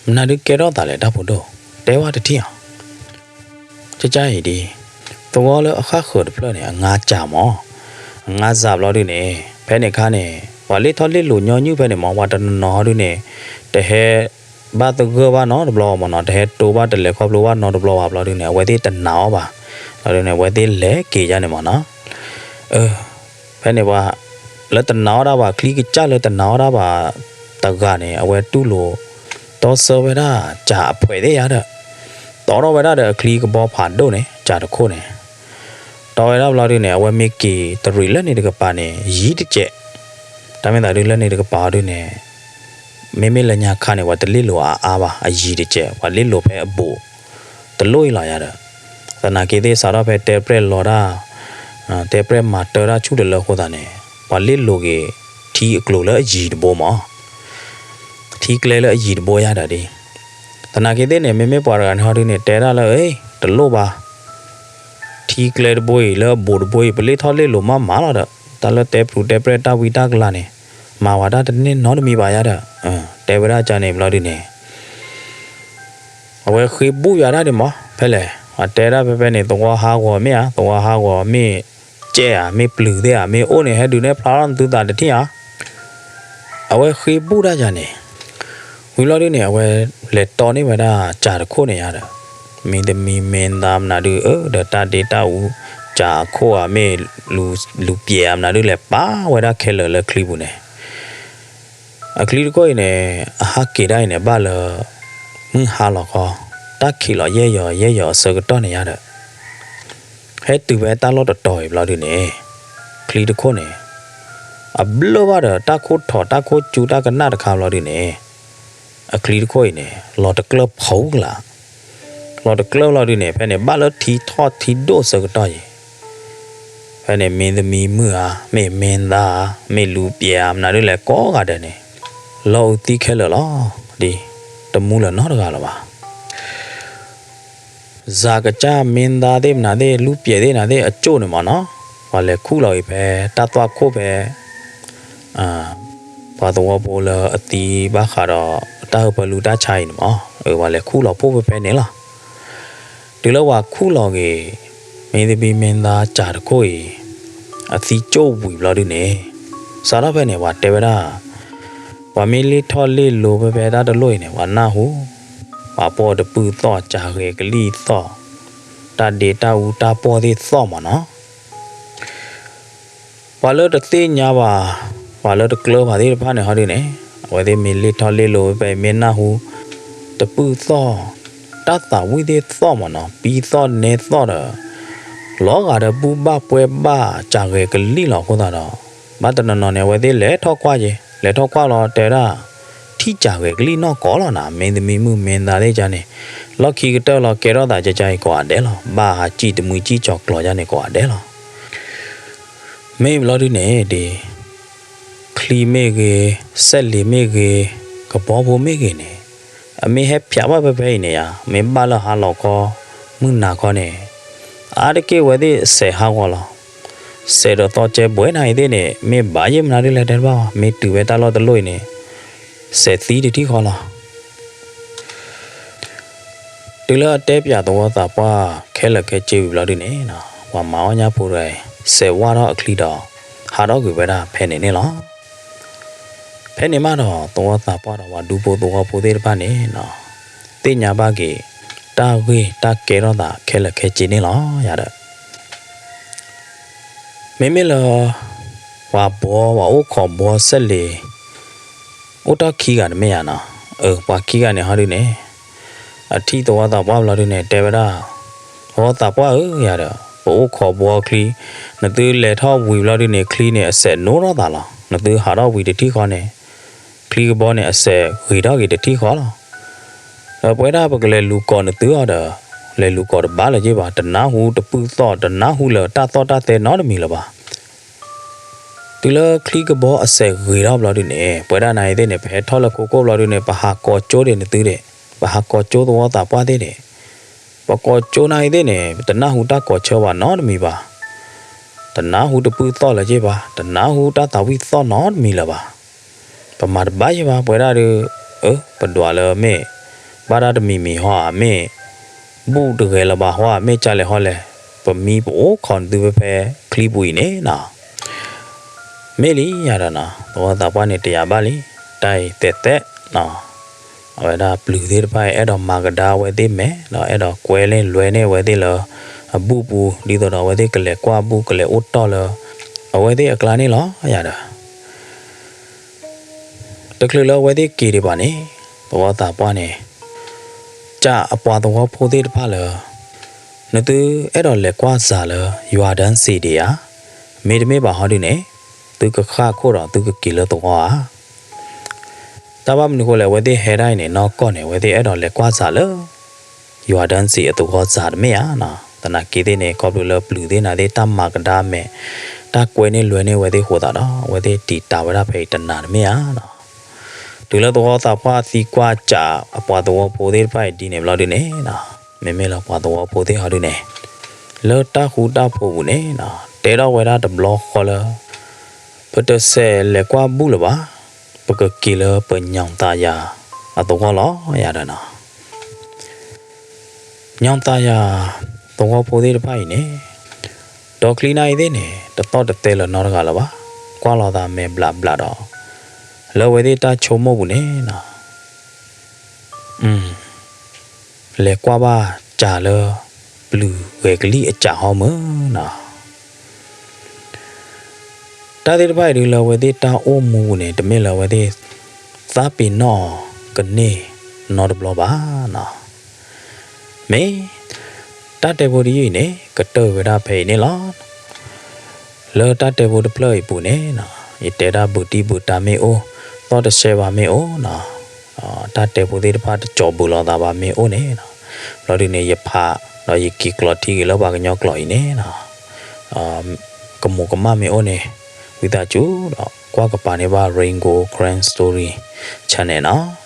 မနုၤဒုးကဲထီၣ်သးလဲၣ်တၢ်ဖိဒိၣ်, တဲဝဲတထံၣ်ဧါ ကကအံၤဒ်, သဝီလၢအဃၣ်ဃၢၤတဖျၢၣ်န့ၣ် အငါစၢ်မး, အငါစၢ်ဘျီဒုန့ၣ် ဖဲန့ၣ်ခါန့ၣ် ပှၤလ့ၣ်ထီၣ်လ့ၣ်လိၤညီနုၢ်ဖဲန့ၣ်မး ပှၤတနီၤနီၤဟီဒုန့ၣ် တဟဲဘၣ်သဂၢၢ်ဘၣ်နီတဘျီမးနီၤ, တဟဲတိၢ်ဘၣ်တလဲၤခီဖျိဘၣ်နီတဘျီဘၣ်ဘျီဒုန့ၣ် အဝဲသ့ၣ်တနာ်အီၤဘၣ်, ဘျီဒုန့ၣ် အဝဲသ့ၣ်လဲၤက့ၤယါန့ၣ်မးနီၤ, ဖဲန့ၣ်ပှၤ လၢတနာ်အီၣ်ဒၣ်ဘၣ် ချံကစၢ်လၢတနာ်အီၣ်ဒၣ်ဘၣ်တဂၤန့ၣ် အဝဲတူၢ်လိာ် တီဆၢဝဲဒၣ် စၢ်အဖှဲးသ့ၣ်ယါဒီး တီထီၣ်ဝဲဒၣ်ဒီးအချံကဘီဖးဒိၣ်န့ၣ် စၢ်တခိၣ်န့ၣ် တီဝဲဒၣ်ဘျီဒုန့ၣ် အဝဲမ့ၢ်က့ၤတရံးလၢန့ၣ်တကပၤန့ၣ် ယံၤတစဲး, တၢ်မ့ၢ်သးဒုလၢန့ၣ်တကပၤဒုန့ၣ် မ့မ့ၢ်လၢညါခါန့ၣ် ပှၤတလ့ၣ်လိၤအါအါဘၣ် အယံၤတစဲး ပှၤလ့ၣ်လိၤဖဲအဘူး တလိၣ်အံၤလီၤယါဒီး သနာ်က့သ့ၣ်စးထီၣ်ဖဲတဲပြဲၢ်လီၤတၢ် တဲပြဲၢ်မၤတၢ်တၢ်ဆူၣ်တလၢအဃိသတးန့ၣ် ပှၤလ့ၣ်လိၤက့ၤ ထံအကျိၤလၢအယံၤတဘိမး ထံကျဲလၢအယံၤတဘိယါဒီးဒ် သနာ်က့သ့ၣ်န့ၣ် မ့မ့ၢ်ပှၤတဂၤန့ၣ်ဟီဒုန့ၣ် တဲဒၣ်လၢ အ့ တလိၣ်ဘၣ် ထံကျဲတဘိအံၤ လၢအဘူးတဘိအံၤ ပလ့ၣ်ထီၣ်လ့ၣ်လိၤမးမးလီၤဒီး တၢ်လၢတဲပျူၤတဲပြဲၢ်တၢ်ဝံတၢ်ကလၤန့ၣ် မၤဝဲဒၣ်တန့ၢ်နီတမံၤဘၣ်ယါဒီး တဲဝဲဒၣ်ကန့ၣ်ဘျီဒုန့ၣ် အဝဲဃ့ဘူၣ်ယၤဒၣ်ဒံးမး ဖဲလဲၣ် အတဲဒၣ်ဖဲဖဲန့ၣ် သဝီဟးဂီၤမ့ၢ်ဧါ သဝီဟးဂီၤမ့ၢ် ကဲဧါ မ့ၢ်ပျုၤသ့ၣ်ဧါ မ့ၢ်အိၣ်န့ၣ် ဟဲဒုးနဲၣ်ဖျါထီၣ်နသုသးတထံၣ်ဧါ အဝဲဃ့ဘူၣ်တၢ်ယၤန့ၣ် ဝံၤလီၤဒုန့ၣ် အဝဲလဲၤတီန့ၢ်ဝဲဒၣ်စၢ်တခိၣ်န့ၣ်ယါဒီး မင်းသမီးမင်းသားမနုၤဒု အၢ ဒီးတၢ်ဒ့တၢ်အူ စၢ်အခိၣ်ဧါ မ့ၢ်လူၤပျဲၤဧါ မနုၤဒု လဲၤပာ်ဝဲဒၣ်ခဲလၢာ်လၢချံပူၤန့ၣ် အချံတခိၣ်အံၤန့ၣ် အဟးက့ၤဒၣ်အံၤန့ၣ် ဘၣ်လၢ မုၢ်ဟါလီၤခီ တၢ်ခံးလီၤယဲၢ်ယီၤယဲၢ်ယီၤအဆၢကတီၢ်န့ၣ်ယါဒီး ဟဲတုၤဖဲတၢ်လီၢ်တတီၤအံၤဘျီဒုန့ၣ် ချံတခိၣ်န့ၣ် အဘျၢၣ်ဘၣ်ဒီးတၢ်ခိၣ်ထီၣ်တၢ်ခိၣ်စူတၢ်ကနၣ်တခါဘျီဒုန့ၣ် အချံတခိၣ်အံၤန့ၣ် လီၤတကျၢၢ်ဖီကလး လီၤတကျၢၢ်ဘျီဒုန့ၣ် ဖဲန့ၣ် ဘၣ်လၢထံထီၣ်ထံဒိၣ်အဆၢကတီၢ်အံၤ ဖဲန့ၣ် မင်းသမီးမုၣ်ဧါ မ့ၢ်မင်းသားဧါ မ့ၢ်လူၤပျဲၤဧါ မနုၤဒုလဲၤကိးဂၤဒဲးန့ၣ် လီၤအုးသံခဲလၢာ်လီၤ ဒ် တမူလၢၤနီတဂၤလၢၤဘၣ် စၢ်ကစၢ်မင်းသားသ့ၣ် မနုၤသ့ၣ် လူၤပျဲၤသ့ၣ် မနုၤသ့ၣ် အကၠိၣ်န့ၣ်မးနီၤ ပှၤလဲၤခူၣ်လီၤအံၤဖဲ တၢ်သွၣ်ခိၣ်ဖဲ ပှၤသဝီဖိလၢအသံဘၣ်ဃးဒီး တၢ်ဟၢဖၢလူတၢ်ဆါအံၤန့ၣ်မး ပှၤလဲၤခူၣ်လီၤဖှိၣ်ဖဲဖဲန့ၣ်လီၤ. တုၤလၢပှၤခူၣ်လီၤက့ၤ မင်းသမီးမင်းသားစၢ်တခိၣ်အံၤ အသံကၠိၣ်ဝံၤဘျီဒုန့ၣ် စးထီၣ်ဖဲန့ၣ် ပှၤတဲဝဲဒၣ် ပှၤမ့ၢ်လ့ၢ်ထီၣ်လ့ၢ်လိၤဖဲဖဲတၢ်တလိၣ်အံၤန့ၣ် ပှၤနၢ်ဟူ ပှၤပိာ်တပုၢ်သီၣ် စၢ်ဂဲၤကလံၣ်သီၣ် တၢ်ဒ့တၢ်အူတၢ်ပီၢ်သ့ၣ်သီၣ်မးနီၤ ပှၤလၢတသ့ၣ်ညါဘၣ် ပှၤလၢတကျၢၤဘၣ်သ့ၣ်တဖၣ်န့ၣ်ဟီဒုန့ၣ် အဝဲသ့ၣ်မ့ၢ်လ့ၢ်ထီၣ်လ့ၢ်လိၤဖဲဖဲအံၤ မ့ၢ်နၢ်ဟူ တပုၢ်သီၣ် တၢ်သးဝံၣ်သ့ၣ်သီၣ်မးနီၤ ပံသီၣ်နဲသီၣ်ဒီး လီၤဂာ်ဒီးဘူၣ်ဘၣ်ပှဲၤဘၣ် စၢ်ဂဲၤကလံၣ်လီၤအဃိသတးဒီး ဘၣ်တနီၤနီၤန့ၣ် အဝဲသ့ၣ်လဲၤထီၣ်ကွၢ်က့ၤ လဲၤထီၣ်ကွၢ်လီၤတဲဝဲဒၣ် ထံၣ်စၢ်ဂဲၤကလံၣ်နီၢ်ကီၢ်လီၤနၤ မင်းသမီးမုၣ်မင်းသားသ့ၣ်ကန့ၣ် လီၢ်ခံကတၢၢ်လီၤကဲထီၣ်သးကကါအံၤကိးဂၤဒဲးလီၤ ဘၣ်ဟးစံၣ်တမှံစံၣ်ကၠီၤကျီၤယါန့ၣ်ကိးဂၤဒဲးလီၤ မ့ၢ်ဘျီဒုန့ၣ်ဒ် ချံမ့ၢ်ဂ့ၤ စက်လှေမ့ၢ်ဂ့ၤ ကဘီဖိမ့ၢ်ဂ့ၤန့ၣ် အမ့ၢ်ဟဲဖၠးဘၣ်ဖဲဖဲအံၤန့ၣ်ယါ, မ့ၢ်ဘၣ်လၢဟါလီၤခီ မုၢ်နၤခီန့ၣ်, အါတက့ၢ်ဝဲသ့ၣ်စဲးဟးဂီၤလီၤ. စဲးဒီးသီကဲဘှဲနၤအံၤသ့ၣ်န့ၣ် မ့ၢ်ဘၣ်ယဲၢ်မနုၤဒ်လဲၣ်တဲတဘၣ်ဘၣ်, မ့ၢ်တုၤဝဲတၢ်လီၢ်တလီၢ်အံၤန့ၣ် စဲးသံတထံၣ်ဃီလီၤ. တုၤလၢအတဲပၠးသဝီသးပှၢ်ခဲလၢာ်ခဲဆ့ဝံၤဘျီဒုန့ၣ်, ပှၤမၤအီၣ်ညၣ်ဖိတဂၤအံၤ စဲးဝါထီၣ်အချံဒီး ဟးထီၣ်ကွံာ်ဝဲဒၣ်ဖဲန့ၣ်န့ၣ်လီၤ. ဖဲန့ၣ်မးဒီး သဝီသးပှၢ်ဒီးပှၤဒူဖိသဝီဖိသ့ၣ်တဖၣ်န့ၣ် သ့ၣ်ညါဘၣ်က့ၤ တၢ်ဂ့ၢ်တၢ်ကဲထီၣ်သးခဲလၢာ်ခဲဆ့န့ၣ်လီၤ. ယၤဒီး မ့မ့ၢ်လၢ ပှၤဘှီ ပှၤအိၣ်ခိးဘှီစက်လ့ၤ အိၣ်တ့ၢ်ခံဂၤတမ့ၢ်ဧါနီၤ, အၢ ပှၤခံဂၤန့ၣ်ဟီဒုန့ၣ် အထံၣ်သဝီသးပှၢ်ဘျီဒုန့ၣ် တဲဝဲဒၣ်, သဝီသးပှၢ်ဧၢ, ယၤဒီး ပအိၣ်ခိးဘှီချံ, နသုလဲၤထီၣ်ဝံၤဘျီဒုန့ၣ် ချံန့ၣ်အစဲးနိထီၣ်သးလီၤ. နသုဟးထီၣ်ဝံၤတထံၣ်ဃီန့ၣ် ချံကဘီန့ၣ် အစဲးဂ့ၤထီၣ်က့ၤတထံၣ်ဃီလီၤ. ဒီးပဝဲဒၣ်ပကလဲၤလူၤကိးနသုအီၤဒီး လဲၤလူၤကိးတဘၣ်လၢၤက့ဘၣ်, တနၢ်ဟူတပုၢ်သီၣ်, တနၢ်ဟူလၢတၢ်သီၣ်တၢ်သဲနီတမံၤလၢၤဘၣ်. တုၤလၢချံကဘီအစဲးဂ့ၤထီၣ်ဘျီဒုန့ၣ် ပဝဲဒၣ်နၤအံၤသ့ၣ်န့ၣ် ပဟဲထီၣ်လၢခိခိၣ်ဘျီဒုန့ၣ် ပဟးကိးကၠိဒံးနသုဒံး, ပဟးကိးကၠိသဝီသးပှၢ်သ့ၣ်န့ၣ်, ပကိးကၠိနၤအံၤသ့ၣ်န့ၣ် တနၢ်ဟူတၢ်ကိးဆၢဘၣ်နီတမံၤဘၣ်. တနၢ်ဟူတပုၢ်သီၣ်လၢၤက့ဘၣ်, တနၢ်ဟူတၢ်သးဝံၣ်သီၣ်နီတမံၤလၢၤဘၣ်. ပမၤတဘၣ်ယဲၢ်ဘၣ် ပဝဲဒၣ်ဒီး, အၢ ပဒွးလၢမ့ၢ် ဘၣ်တၢ်တမံၤမံၤဟီဧါ, မ့ၢ်ဘူၣ်တဂဲၤလၢၤဘၣ်ဟီဧါ, မ့ၢ်ကလဲၤဟီလဲၣ်, ပမံပအိၣ်ခိးနသုဖဲဖဲချံပူၤအံၤန့ၣ်နီၤ. မ့ၢ်လံယၤဒီးနီၤ, သဝီသးပှၢ်န့ၣ်တယာ်ဘၣ်လံ, တၢ်အံၤတဲတဲနီၤ, အဝဲဒၣ်ပျုၤသ့ၣ်တဖၣ်အံၤ အဲၣ်ဒိးမၤကဒါအဝဲသ့ၣ်မဲာ် ဒီးအဲၣ်ဒိးကွဲန့ၢ်လွဲန့ၢ်အဝဲသ့ၣ်လၢ အဘူၣ်ပူၤ ဒ်သိးဒီးအဝဲသ့ၣ်ကလဲၤကွၢ်ဘူၣ် ကလဲၤအိၣ်တီၢ်လၢ အဝဲသ့ၣ်အကျါန့ၣ်လီၤယၤဒီး တချုးလၢအဝဲသ့ၣ်က့ၤဒံးဘၣ်န့ၣ်, သဝီသးပှၢ်န့ၣ် စံးအပှၤသဝီဖိသ့ၣ်တဖၣ်လၢ နသုအဲၣ်ဒိးလဲၤကွၢ်စးလၢ ယွၤဒၢစံးဒံးဧါ, မ့တမ့ၢ်ဘၣ်ဟီဒုန့ၣ် သုကဃၣ်ခိၣ်ဒီးသုကက့ၤလၢသဝီဧါ. တၢ်ဘၣ်မနုၤအဃိလဲၣ် အဝဲသ့ၣ်ဟဲဒၣ်အံၤန့ၣ် နီၢ်ကီၢ်န့ၣ် အဝဲသ့ၣ်အဲၣ်ဒိးလဲၤကွၢ်စးလၢ ယွၤဒၢစံးအသဝီစးတမ့ၢ်ဧါနီၤ. သနာ်က့သ့ၣ်န့ၣ် ခီဖျိလၢပျုၤသ့ၣ်နၤသ့ၣ် တၢ်မၤကဒါမဲာ် တၢ်ကွဲန့ၢ်လွဲန့ၢ်အဝဲသ့ၣ်အဃိသတးဒီး အဝဲသ့ၣ်တံာ်တာ်ဝဲဒၣ်ဖဲအံၤတနၤတမ့ၢ်ဧါနီၤ. တုၤလၢသဝီသးပှၢ်သံကွၢ်စး အပှၤသဝီဖိသ့ၣ်တဖၣ်အံၤဒ်န့ၣ်ဘျီဒုန့ၣ်နီၤ, မ့မ့ၢ်လၢပှၤသဝီဖိသ့ၣ်ဟီဒုန့ၣ် လၢတၢ်ဃူတၢ်ဖိးပူၤန့ၣ်နီၤ တဲထီၣ်ဝဲဒၣ်တဘျီဃီလၢ ပတစဲးလဲၤကွၢ်ဘူၣ်လၢၤဘၣ်, ပကက့ၤလၢပညီၣ်သးယၤအသဝီလီၤယၤဒီးနီၤ. ညီၣ်သးယၤ သဝီဖိသ့ၣ်တဖၣ်အံၤန့ၣ် ဒီးချံနၤအံၤသ့ၣ်န့ၣ် တသီၣ်တသဲလၢၤနီတဂၤလၢၤဘၣ်, ကွၢ်လီၤသးမဲာ်ဘျးဘျးဒီး လၢအဝဲသ့ၣ်တၢ်ဆိကမိၣ်ပူၤန့ၣ်နီၤ လဲၤကွၢ်ဘၣ်စးလၢ ပျုၤဂဲၤကလံၣ်အစးဟီမုၢ်နီၤ. တၢ်သ့ၣ်တဖၣ်အံၤဒုးလၢအဝဲသ့ၣ်တၢ်အိၣ်မူပူၤန့ၣ် တမ့ၢ်လၢအဝဲသ့ၣ် သးပ့ၤနီၣ်အီၤကန့ၢ်နီတဘျီဘၣ်နီၤ. မ့ၢ် တၢ်တဲဖိတယုၢ်အံၤန့ၣ် ကတၢၢ်ဝဲဒၣ်ဖဲအံၤန့ၣ်လီၤ. လၢတၢ်တဲဖိတဖျၢၣ်အံၤပူၤန့ၣ်နီၤ ယတဲဒၣ်ဘူးတံၢ်ဘူးတၢ်မ့ၢ်အိၣ်, သီၣ်တဆှဲဘၣ်မ့ၢ်အိၣ်နီၤ, တၢ်တဲဖိသ့ၣ်တဖၣ်တကၠီၤဘူးလိာ်သးဘၣ်မ့ၢ်အိၣ်န့ၣ်နီၤ, ဘျီဒုန့ၣ် ယဖးဒီးယက့ၤကျိးထံက့ၤလၢပှၤကညီကျိာ်အံၤန့ၣ်နီၤ, ကမူးကမၣ်မ့ၢ်အိၣ်န့ၣ် ဝံသးစူၤဒီးကွၢ်ကပၤန့ၢ်ဘၣ် Rain Gold Karen Story Channel နီၤ.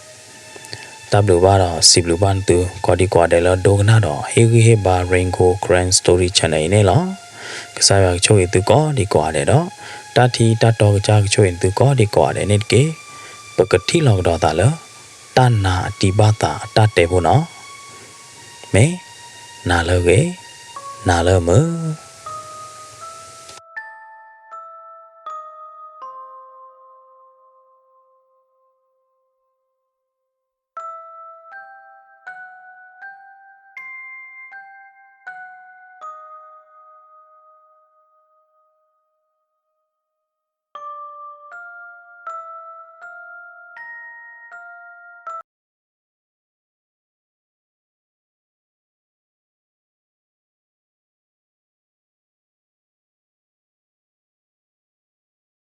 တၢ်ဘျုးဘၣ်ဒီးစံးဘျုးဘၣ်နသု ကိးဒံကိးဂၤဒဲးလၢဒိကနၣ်ဒီး ဟ့ၣ်ဂံၢ်ဟ့ၣ်ဘါ Rain Gold Karen Story Channel အံၤန့ၣ်လီၤ. ကစၢ်ယွၤကဆိၣ်ဂ့ၤသုကိးဒံကိးဂၤဒဲးဒီး တၢ်ထံတၢ်တီကစၢ်ကဆိၣ်ဂ့ၤသုကိးဒံကိးဂၤဒဲးန့ၣ်တက့ၢ်. ပကထံၣ်လီၤကဒီးသးလၢ တၢ်နါအတံၢ်ဘၣ်သးအတၢ်တဲဖိနီၤ. မ့ၢ် နၤလၢအဂ့ၤ, နၤလၢအမုာ်.